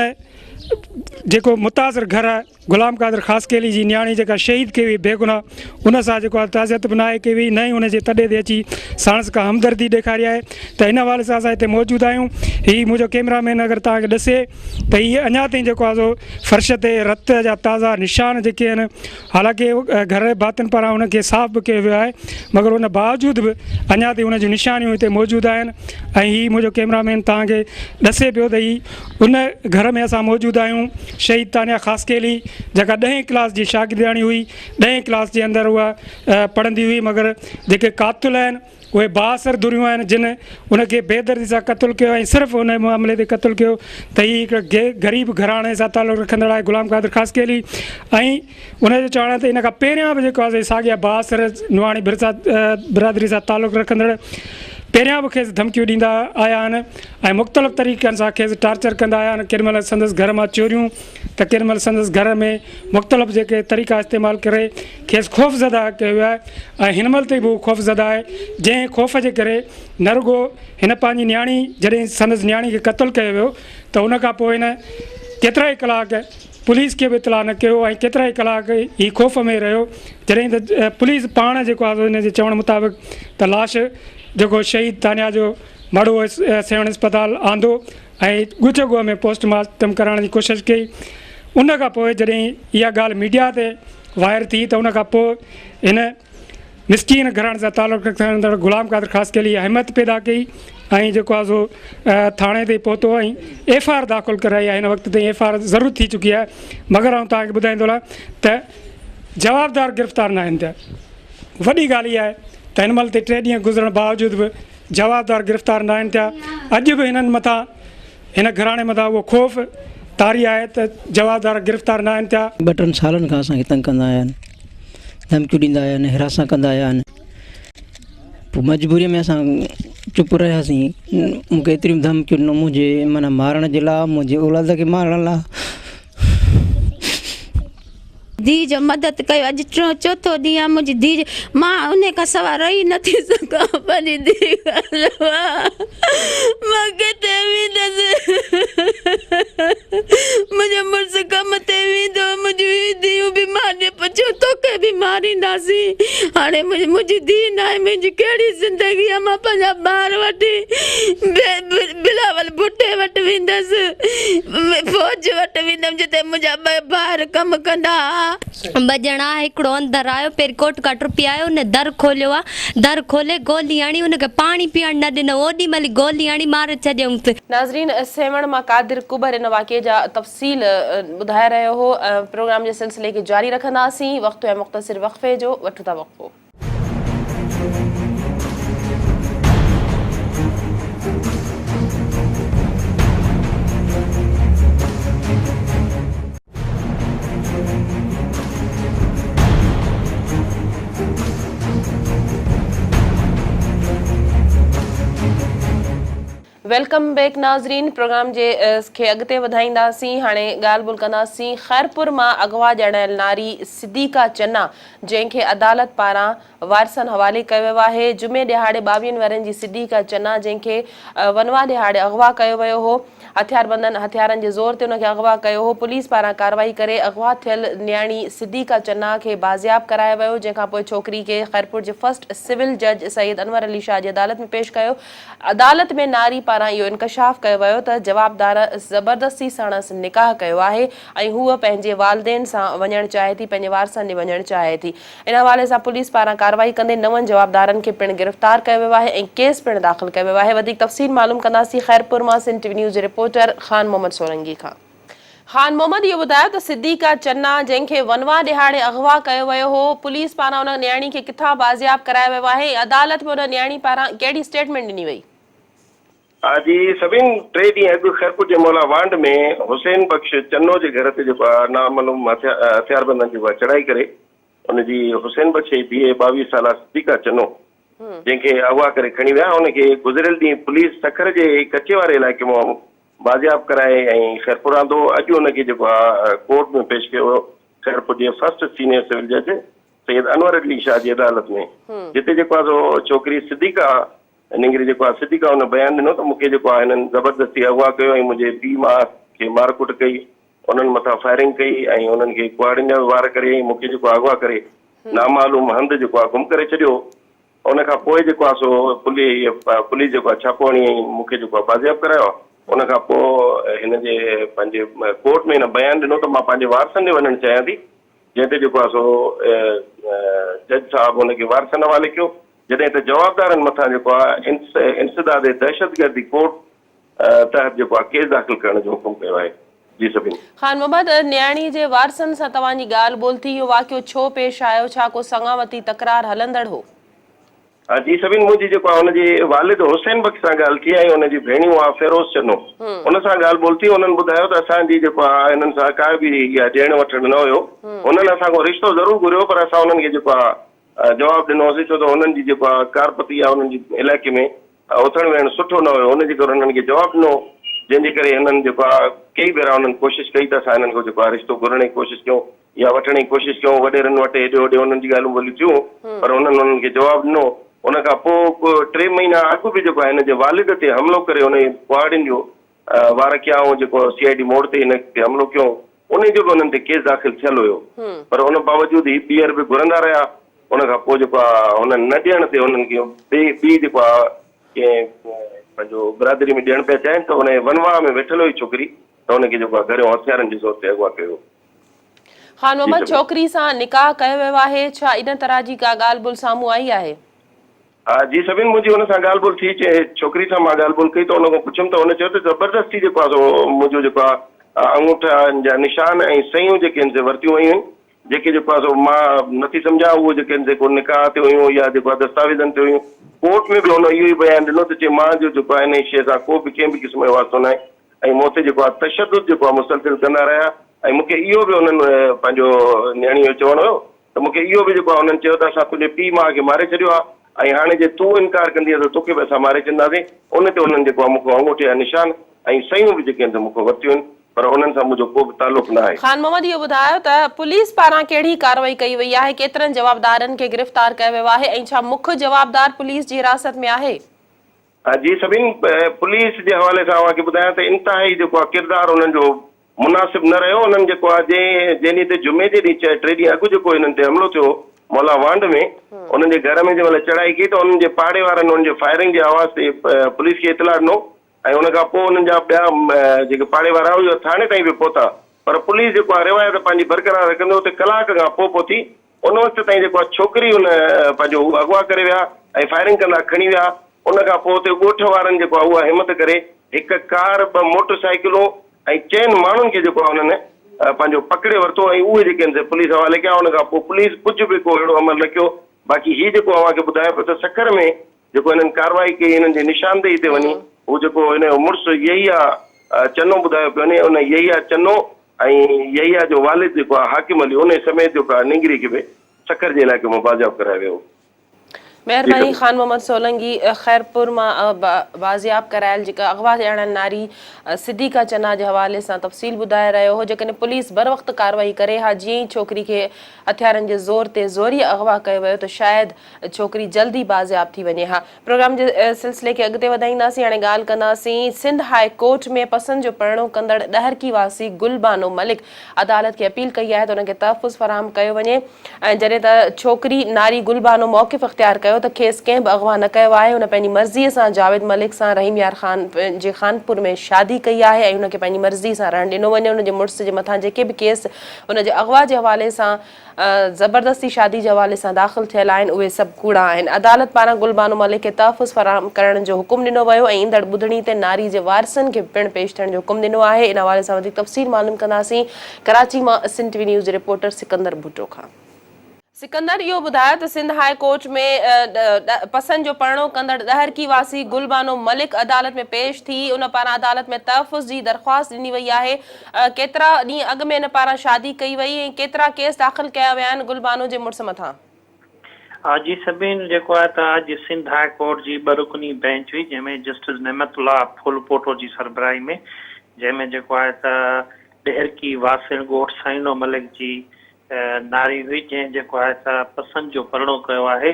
جيڪو متاثر گهر آهي غلام قادر خاصخيلي جي نياڻي جيڪا شهيد ڪئي وئي بيگناهه ان سان جيڪو آهي تعزيت به ناهي ڪئي وئي نه ئي ان جي تڏي تي اچي ساڻس ڪا همدردي ڏيکاري آهي ته ان حوالي سان اسان هتي موجود آهيون هي منهنجو ڪيمرا مين اگر توهان کي ڏسي ته هي اڃا تائين جيڪو آهي سو فرش تي رت جا تازا نشان جيڪي آهن حالانڪه گهر ڀاتين پاران ان کي صاف به ڪيو ويو آهي مگر ان باوجود به اڃا تائين ان جون نشانيون هتي موجود آهن ۽ هي منهنجو ڪيمرا مين توهان کي ڏسي پيو ته هي ان گهر ۾ اسان موجود آهيون شهيد تانيا خاصخيلي جيڪا ڏهين ڪلاس جي شاگردياڻي هئي ڏهين ڪلاس جي اندر اها پڙهندي هئي مگر جيڪي قاتل آهن اهي بااثر ڌريون آهن جن ان کي بيدردي سان قتل ڪيو ۽ صرف ان معاملي تي قتل ڪيو ته هي هڪ غريب گهراڻي سان تعلق رکندڙ آهي غلام قادر خاصخيلي ۽ ان جو چوڻ آهي ته ان کان پهريان به جيڪو آهي ساڳيا بااثر نوحاڻي برادري سان تعلق رکندڙ پهريان به کيس ڌمڪيون ڏيندا آيا آهن ۽ مختلف طريقن سان کيس ٽارچر ڪندا آيا آهن ڪيڏي مهل سندس گهر مان چوريون ته ڪيڏي مهل سندس گهر ۾ مختلف جيڪي طريقا استعمال ڪري کيس خوف زده ڪيو ويو آهي ۽ هن مهل تائين به هو خوف زده آهي جنهن خوف جي ڪري نه رڳو هن پنهنجي نياڻي جڏهن سندس نياڻي کي قتل ڪيو ويو ته ان کان پوء هن ڪيترائي ڪلاڪ پوليس کي به اطلاع نه ڪيو ۽ ڪيترائي ڪلاڪ هي خوف ۾ رهيو جڏهن ته پوليس پاڻ جيڪو آهي هن جي چوڻ مطابق ته لاش جيڪو شهيد تانيا جو مڙهو سيوهڻ اسپتال آندو ۽ ڳجهه ڳوهه ۾ پوسٽ مارٽم ڪرائڻ جي ڪوشش ڪئي ان کان پوء جڏهن اها ڳالهه ميڊيا تي وائر ٿي ته ان کان پوء هن مسڪين گهراڻي سان تعلق رکندڙ غلام قادر خاصخيلي همت پيدا ڪئي ۽ جيڪو آهي سو ٿاڻي تي پهتو ۽ ايف I R داخل ڪرائي آهي هن وقت تائين ايف I R ضرور ٿي چڪي آهي مگر آئون توهان کي ٻڌائيندو هلان ته جوابدار گرفتار ناهن ٿيا وڏي ڳالهه اها آهي ته هن مهل تي ٽي ڏينهن گذرڻ باوجود به جوابدار گرفتار ناهن ٿيا اڄ به هنن مٿان هن گهراڻي مٿان اهو خوف طاري آهي ته جوابدار گرفتار ناهن ٿيا. ٻه ٽن سالن کان اسان کي تنگ ڪندا آيا آهن، ڌمڪيون ڏيندا آيا آهن، هراسان ڪندا آيا آهن، پوء مجبوريء ۾ اسان چپ رهياسين، مون کي ايتريون ڌمڪيون ڏنو منهنجي معنيٰ مارڻ جي لاء، منهنجي اولاد کي مارڻ لاء. ڌيء جو مدد ڪيو اڄ ٽيون چوٿون ڏينهن آ منهنجي ڌيء جو مان انهي کان سوا رهي نه ٿي سگهان پنهنجي ڌيء کان سوا مان ڪٿي ويندس منهنجو مڙس ڪم تي ويندو منهنجون هي ڌيئون به مارجي پڇيو توکي به مارينداسين هاڻي منهنجي ڌيء ناهي منهنجي ڪهڙي زندگي آ مان پنهنجا ٻار وٺي بلاول ڀٽي وٽ ويندس فوج وٽ ويندم جتي منهنجا ٻه ڀائر ڪم ڪندا ها. ٻه ڄڻا هڪڙو اندر آيو پهرين ڪوٽ کان ٽپي آيو ان در کوليو آ در کولي گولي هڻي ان کي پاڻي پيئڻ نه ڏنو اوڏي مهل ئي گولي هڻي ماري ڇڏيائونس. ناظرين سيوهڻ مان قادر ڪٻر ان واقعي جا تفصيل ٻڌائي رهيو هو پروگرام جي سلسلي کي جاري رکنداسين وقت آهي مختصر وقفي جو وٺون ٿا وقفو. Welcome back ناظرين پروگرام جي کي اڳتي وڌائينداسين هاڻي ڳالهه ٻولهه ڪنداسين خيرپور مان اغوا ڄاڻايل ناري صديقه چنا جنهن کي عدالت پاران وارثن حوالي ڪيو ويو آهي جمعي ڏهاڙي ٻاويهن ورهين جي صديقه چنا جنهن کي ونواهه ڏهاڙي اغوا ڪيو ويو هو هٿياربندن هٿيارن جي زور تي ان کي اغوا ڪيو هو، پوليس پاران ڪارروائي ڪري اغوا ٿيل نياڻي صديقه چنا کي بازياب ڪرايو ويو، جنهن کانپوء ڇوڪري کي خيرپور جي فرسٽ سول جج سيد انور علي شاهه جي عدالت ۾ پيش ڪيو، عدالت ۾ ناري پاران اهو انڪشاف ڪيو ويو ته جوابدار زبردستي ساڻس نڪاح ڪيو آهي ۽ هوء پنهنجي والدين سان وڃڻ چاهي ٿي پنهنجي وارثن ڏي وڃڻ چاهي ٿي. ان حوالي سان پوليس پاران ڪارروائي ڪندي نون جوابدارن کي پڻ گرفتار ڪيو ويو آهي ۽ ڪيس پڻ داخل ڪيو ويو آهي وڌيڪ تفصيل معلوم ڪنداسين خيرپور مان سنڌ ٽي وي نيوز جي رپورٽر خان محمد سولنگي کان. خان محمد اهو ٻڌايو ته صديقه چنا جنهن کي ونواهه ڏهاڙي اغوا ڪيو ويو هو پوليس پاران ان نياڻي کي ڪٿان بازياب ڪرايو ويو آهي ۽ عدالت ۾ ان نياڻي پاران ڪهڙي اسٽيٽمينٽ ڏني وئي. آء جي سبين ٽي ڏينهن اڳ خيرپور جي مولا وانڍ ۾ حسين بخش چنو جي گهر تي جيڪو آء نامعلوم هٿياربندن جيڪو آء چڙهائي ڪري ان جي حسين بخش جي ڌيء 22 سالا صديقه چنو جنهن کي اغوا ڪري کڻي ويا ان کي گذريل ڏينهن پوليس سکر جي ڪچي واري علائقي مان بازياب ڪرائي ۽ خيرپور آندو اڄ ان کي جيڪو آء ڪورٽ ۾ پيش ڪيو ويو خيرپور جي فرسٽ سينيئر سول جج سيد انور علي شاهه جي عدالت ۾ جتي جيڪو آء سو ڇوڪري صديقه نينگري جيڪو آهي صديقه ان بيان ڏنو ته مون کي جيڪو آهي هنن زبردستي اغوا ڪيو ۽ منهنجي پيء ماء کي مار ڪٽ ڪئي، انهن مٿان فائرنگ ڪئي ۽ انهن کي ڪهاڙين جا به وار ڪري ۽ مون کي جيڪو آهي اغوا ڪري نامعلوم هنڌ جيڪو آهي گم ڪري ڇڏيو. ان کان پوء جيڪو آهي سو پوليس جيڪو آهي ڇاپو هڻي ۽ مون کي جيڪو آهي بازياب ڪرايو آهي. ان کان پوء هن جي پنهنجي ڪورٽ ۾ هن بيان ڏنو ته مان پنهنجي وارثن ڏي وڃڻ چاهيان ٿي جنهن تي جيڪو آهي سو جج صاحب هن کي وارثن حوالي ڪيو. جڏهن ته جوابدارن مٿان جيڪو آهي انسداد دهشتگردي ڪورٽ تحت جيڪو آهي ڪيس داخل ڪرڻ جو حڪم ڪيو آهي جي سڀني. خان محمد نياڻي جي وارثن سان توهان جي ڳالهه ٻولهه ٿي اهو واقعو ڇو پيش آيو ڇا ڪو سڱاوتي تڪرار هلندڙ هو؟ جي سڀني منهنجي جيڪو آهي ان جي والد حسين بخش سان ڳالهه ٿي ۽ ان جي ڀيڻيون آهي فيروز چنو ان سان ڳالهه ٻولهه ٿي انهن ٻڌايو ته اسان جي جيڪو آهي انهن سان ڪا به اها ڏيڻ وٺڻ نه هيو انهن اسان کان رشتو ضرور گهريو پر اسان انهن کي جيڪو آهي جواب ڏنو هوسين ڇو ته هنن جي جيڪا ڪارپتي آهي انهن جي علائقي ۾ اٿڻ ويهڻ سٺو نه هيو ان جي ڪري هنن کي جواب ڏنو جنهن جي ڪري هنن جيڪو آهي ڪيئي ڀيرا هنن ڪوشش ڪئي ته اسان هنن کان جيڪو آهي رشتو گهرڻ جي ڪوشش ڪيون يا وٺڻ جي ڪوشش ڪيون وڏيرن وٽ هيڏي هوڏي هنن جي ڳالهيون ٻولهيون ٿيون پر هنن انهن کي جواب ڏنو ان کان پوء ٽي مهينا اڳ به جيڪو آهي هن جي والد تي حملو ڪري ان جي ڪهاڙين جو وار ڪيا ۽ جيڪو سي I D موڙ تي هن تي حملو ڪيو انهي جو به انهن تي ڪيس داخل ٿيل هيو پر ان باوجود هي ٻيهر به گهرندا رهيا ان کان پوء جيڪو آ هنن نه ڏيڻ تي انهن کي ٻي ٻي جيڪو آ ڪنهن پنهنجو برادري ۾ ڏيڻ پيا چاهين ته انهي ونواهه ۾ ويٺل هئي ڇوڪري ته ان کي جيڪو آ گهريون هٿيارن جي زور تي اغوا ڪيو ويو. خان محمد ڇوڪري سان نڪاح ڪيو ويو آهي ڇا ان طرح جي ڪا ڳالهه ٻولهه سامهون آئي آهي؟ جي سڀن منهنجي ان سان ڳالهه ٻولهه ٿي چي ڇوڪري سان مان ڳالهه ٻولهه ڪئي ته ان کان پڇيم ته هن چيو ته زبردستي جيڪو آهي سو منهنجو جيڪو آهي آڱوٺن جا نشان ۽ صحيحون جيڪي آهن سي ورتيون ويون آهن جيڪي جيڪو آهي سو مان نٿي سمجهان اهو جيڪي آهن سي ڪو نڪاح تي هيون يا جيڪو آهي دستاويزن تي هيون ڪورٽ ۾ به هن اهو ئي بيان ڏنو ته چي مان جو جيڪو آهي انهي شيء سان ڪو به ڪنهن به قسم جو واسطو ناهي ۽ مون تي جيڪو آهي تشدد جيڪو آهي مسلسل ڪندا رهيا ۽ مون کي اهو به انهن پنهنجو نياڻي جو چوڻ هيو ته مون کي اهو به جيڪو آهي انهن چيو ته اسان تنهنجي پيء ماء کي ماري ڇڏيو آهي ۽ هاڻي جي تون انڪار ڪندينء ته توکي به اسان ماري ڇڏنداسين. ان تي انهن جيڪو آهي مون کان آڱوٺي جا نشان ۽ صحيحون به جيڪي آهن سي مون کان ورتيون آهن، پر انهن سان منهنجو ڪو به تعلق نه آهي. خان محمد اهو ٻڌايو ته پوليس پاران ڪهڙي ڪارروائي ڪئي وئي آهي، ڪيترن جوابدارن کي گرفتار ڪيو ويو آهي ۽ ڇا مک جوابدار پوليس جي حراست ۾ آهي؟ جي سڀني پوليس جي حوالي سان اوهان کي ٻڌايان ته انتهائي جيڪو آهي ڪردار انهن جو مناسب نه رهيو انهن جيڪو آهي جنهن جنهن ڏينهن تي جمعي جي ڏينهن چئه ٽي ڏينهن اڳ جيڪو هنن تي حملو ٿيو مولا وانڍ ۾ انهن جي گهر ۾ جنهن مهل چڙهائي ڪئي ته انهن جي پاڙي وارن انهن جي فائرنگ جي آواز تي پوليس کي اطلاع ڏنو ۽ ان کان پوء انهن جا ٻيا جيڪي پاڙي وارا هئا اهي ٿاڻي تائين به پهتا پر پوليس جيڪو آهي روايت پنهنجي برقرار رکندي اتي ڪلاڪ کان پوء پهتي ان وقت تائين جيڪو آهي ڇوڪري ان پنهنجو هو اغوا ڪري ويا ۽ فائرنگ ڪندا کڻي ويا ان کان پوء اتي ڳوٺ وارن جيڪو آهي اها همت ڪري هڪ ڪار ٻه موٽر سائيڪلون ۽ چئن ماڻهن کي جيڪو آهي انهن پنهنجو پڪڙي ورتو ۽ اهي جيڪي آهن سي پوليس حوالي ڪيا ان کان پوء پوليس ڪجهه به ڪو اهڙو عمل نه ڪيو باقي هي جيڪو اوهان کي ٻڌايان پيو ته سکر ۾ جيڪو هنن ڪارروائي ڪئي هنن جي نشاندهي تي وڃي هو جيڪو هن جو مڙس يحيٰ چنو ٻڌايو پيو وڃي ان يحيٰ چنو ۽ يحيٰ جو والد جيڪو آهي حاڪم علي انهي سميت جيڪو آهي نينگري کي به سکر جي علائقي مان بازياب ڪرايو ويو هو. مهرباني خان محمد سولنگي خيرپور مان بازياب ڪرايل جيڪا اغوا ٿيڻ ناري صديقه چنا جي حوالي سان تفصيل ٻڌائي رهيو هو جيڪڏهن پوليس بروقت ڪارروائي ڪري ها جيئن ئي ڇوڪري کي هٿيارن جي زور تي زوريء اغوا ڪيو ويو ته شايد ڇوڪري جلد ئي بازياب ٿي وڃي ها پروگرام جي سلسلي کي اڳتي وڌائينداسين هاڻي ڳالهه ڪنداسين سنڌ هاء ڪورٽ ۾ پسند جو پرڻو ڪندڙ ڏهرڪي واسي گل بانو ملڪ عدالت کي اپيل ڪئي آهي ته ان کي تحفظ فراهم ڪيو وڃي ۽ جڏهن ته ڇوڪري ناري گل بانو موقف اختيار ڪيو ته کيس ڪنهن به اغوا نه ڪيو آهي، هن پنهنجي مرضيء سان جاويد ملڪ سان رحيم يار خان جي خانپور ۾ شادي ڪئي آهي ۽ هن کي پنهنجي مرضي سان رهڻ ڏنو وڃي، هن جي مڙس جي مٿان جيڪي به ڪيس هن جي اغوا جي حوالي سان زبردستي شادي جي حوالي سان داخل ٿيل آهن اهي سڀ ڪوڙا آهن. عدالت پاران گل بانو ملڪ کي تحفظ فراهم ڪرڻ جو حڪم ڏنو ويو ۽ ايندڙ ٻڌڻي تي ناري جي وارثن کي پڻ پيش ٿيڻ جو حڪم ڏنو آهي، ان حوالي سان وڌيڪ تفصيل معلوم ڪنداسين. ڪراچي مان سنڌ ٽي وي نيوز جي رپورٽر سڪندر ڀٽو کان. سڪندر اهو ٻڌايو ته سنڌ هاء ڪورٽ ۾ پسند جو پرڻو ڪندڙ ڏهرڪي واسي گل بانو ملڪ عدالت ۾ پيش ٿي ان پاران عدالت ۾ تحفظ جي درخواست ڏني وئي آهي ڪيترا ڏينهن اڳ ۾ ان پاران شادي ڪئي وئي ۽ ڪيترا ڪيس داخل ڪيا ويا آهن گل بانو جي مڙس مٿان. آء جي سڀين جيڪو آهي ته اڄ سنڌ هاء ڪورٽ جي ٻه رڪني بئنچ هئي جنهن ۾ جسٽس نعمت الله ڦلپوٽو جي سربراهي ۾ جنهن ۾ جيڪو آهي ته ڏهرڪي واسڻ ڳوٺ سائينو ملڪ جي ناري هئي جنهن جيڪو آهي ته پسند جو پرڻو ڪيو آهي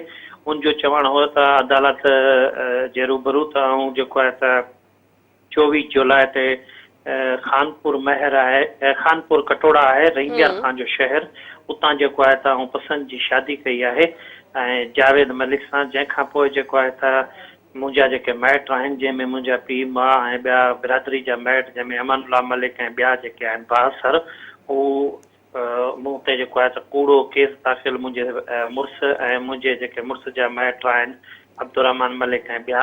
ان جو چوڻ هو ته عدالت جي روبرو ته آئون جيڪو آهي ته 24 جولاء تي خانپور مهر آهي خانپور ڪٽوڙا آهي رحيم يار خان جو شهر اتان جيڪو آهي ته آئون پسند جي شادي ڪئي آهي ۽ جاويد ملڪ سان جنهن کان پوء جيڪو آهي ته منهنجا جيڪي مائٽ آهن جنهن ۾ منهنجا پيء ماء ۽ ٻيا برادري جا مائٽ جنهن ۾ امان الله ملڪ ۽ ٻيا جيڪي آهن بااثر هو مون تي جيڪو آهي ته ڪوڙو ڪيس داخل منهنجي مڙس ۽ منهنجي جيڪي مڙس جا مائٽ آهن عبدالرحمان ملڪ ۽ ٻيا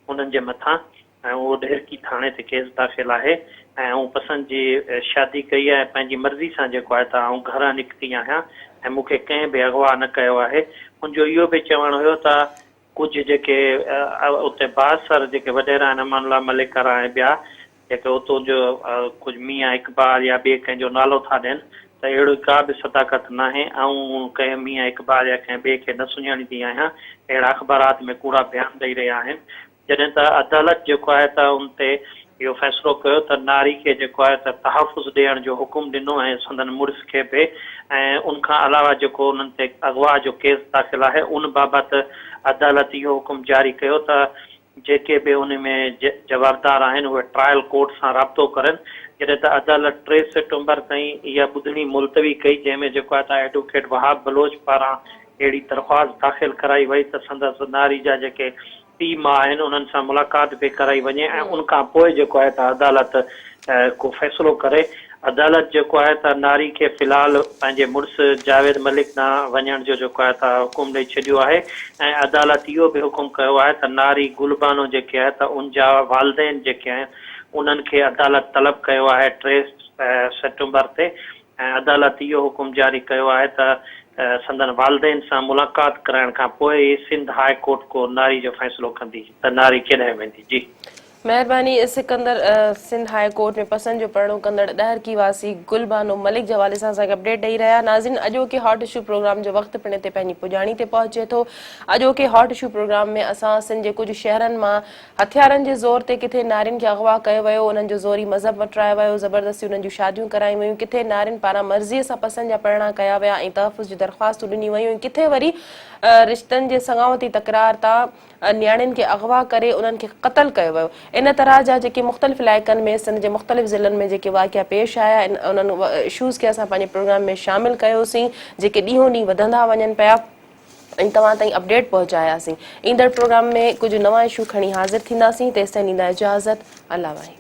انهن جي مٿان ۽ اهو ڏهرڪي ٿاڻي تي ڪيس داخل آهي ۽ آئون پسند جي شادي ڪئي آهي ۽ پنهنجي مرضي سان جيڪو آهي ته آئون گهران نڪتي آهيان ۽ مون کي ڪنهن به اغوا نه ڪيو آهي ان جو اهو به چوڻ هيو ته ڪجهه جيڪي اتي بااثر جيڪي وڏيرا آهن امان الله ملڪ وارا ۽ ٻيا جيڪي اتو جو ڪجهه ميان اقبال يا ٻئي ڪنهن جو نالو ٿا ڏين ته اهڙي ڪا به صداقت ناهي آئون ڪنهن ميان اقبال يا ڪنهن ٻئي کي نه سڃاڻيندي آهيان اهڙا اخبارات ۾ ڪوڙا بيان ڏئي رهيا آهن جڏهن ته عدالت جيڪو آهي ته ان تي اهو فيصلو ڪيو ته ناري کي جيڪو آهي ته تحفظ ڏيڻ جو حڪم ڏنو ۽ سندن مڙس کي به ۽ ان کان علاوه جيڪو انهن تي اغوا جو ڪيس داخل آهي ان بابت عدالت اهو حڪم جاري ڪيو ته جيڪي به ان ۾ جوابدار آهن اهي ٽرائل ڪورٽ سان رابطو ڪرن جڏهن ته عدالت ٽي سيپٽمبر تائين اها ٻڌڻي ملتوي ڪئي جنهن ۾ جيڪو آهي ته ايڊووڪيٽ وهاب بلوچ پاران اهڙي درخواست داخل ڪرائي وئي ته سندس ناري جا جيڪي پيء ماء آهن انهن سان ملاقات به ڪرائي وڃي ۽ ان کان پوء جيڪو آهي ته عدالت ڪو فيصلو ڪري. عدالت جيڪو آهي ته ناري کي في الحال پنهنجي مڙس جاويد ملڪ ڏانهن وڃڻ جو جيڪو آهي ته حڪم ڏئي ڇڏيو آهي ۽ عدالت اهو به حڪم ڪيو آهي ته ناري گل بانو جيڪي آهي ته ان جا والدين جيڪي آهن انهن کي عدالت طلب ڪيو آهي ٽي سيپٽمبر تي ۽ عدالت اهو حڪم جاري ڪيو آهي ته سندن والدين سان ملاقات ڪرائڻ کان پوء ئي سنڌ هاء ڪورٽ ڪو ناري جو فيصلو ڪندي ته ناري ڪيڏانهن ويندي. جي. مهرباني سڪندر سنڌ هاء ڪورٽ ۾ پسند جو پرڻو ڪندڙ ڏهرڪي واسي گل بانو ملڪ جي حوالي سان اسان کي اپڊيٽ ڏئي رهيا ناظرين اڄوڪي هاٽ اشو پروگرام جو وقت پڻ هتي پنهنجي پڄاڻي تي پهچي ٿو اڄوڪي هاٽ اشو پروگرام ۾ اسان سنڌ جي ڪجهه شهرن مان هٿيارن جي زور تي ڪٿي نارين کي اغوا ڪيو ويو، انهن جو زوري مذهب مٽرايو ويو، زبردستي انهن جون شاديون ڪرايون ويون، ڪٿي نارين پاران مرضيء سان پسند جا پرڻا ڪيا ويا ۽ تحفظ جون درخواستون ڏنيون ويون ۽ ڪٿي وري رشتن جي سڱاوتي تڪرار تان نياڻين کي اغوا ڪري انهن کي قتل ڪيو ويو. ان طرح جا جيڪي مختلف علائقن ۾ سنڌ جي مختلف ضلعن ۾ جيڪي واقعا پيش آيا انهن اشوز کي اسان پنهنجي پروگرام ۾ شامل ڪيوسين جيڪي ڏينهون ڏينهن وڌندا وڃن پيا. ۽ توهان تائين اپڊيٽ پهچاياسين. ايندڙ پروگرام ۾ ڪجهه نوان اشو کڻي حاضر ٿينداسين تيستائين ڏيندا اجازت الله واهي.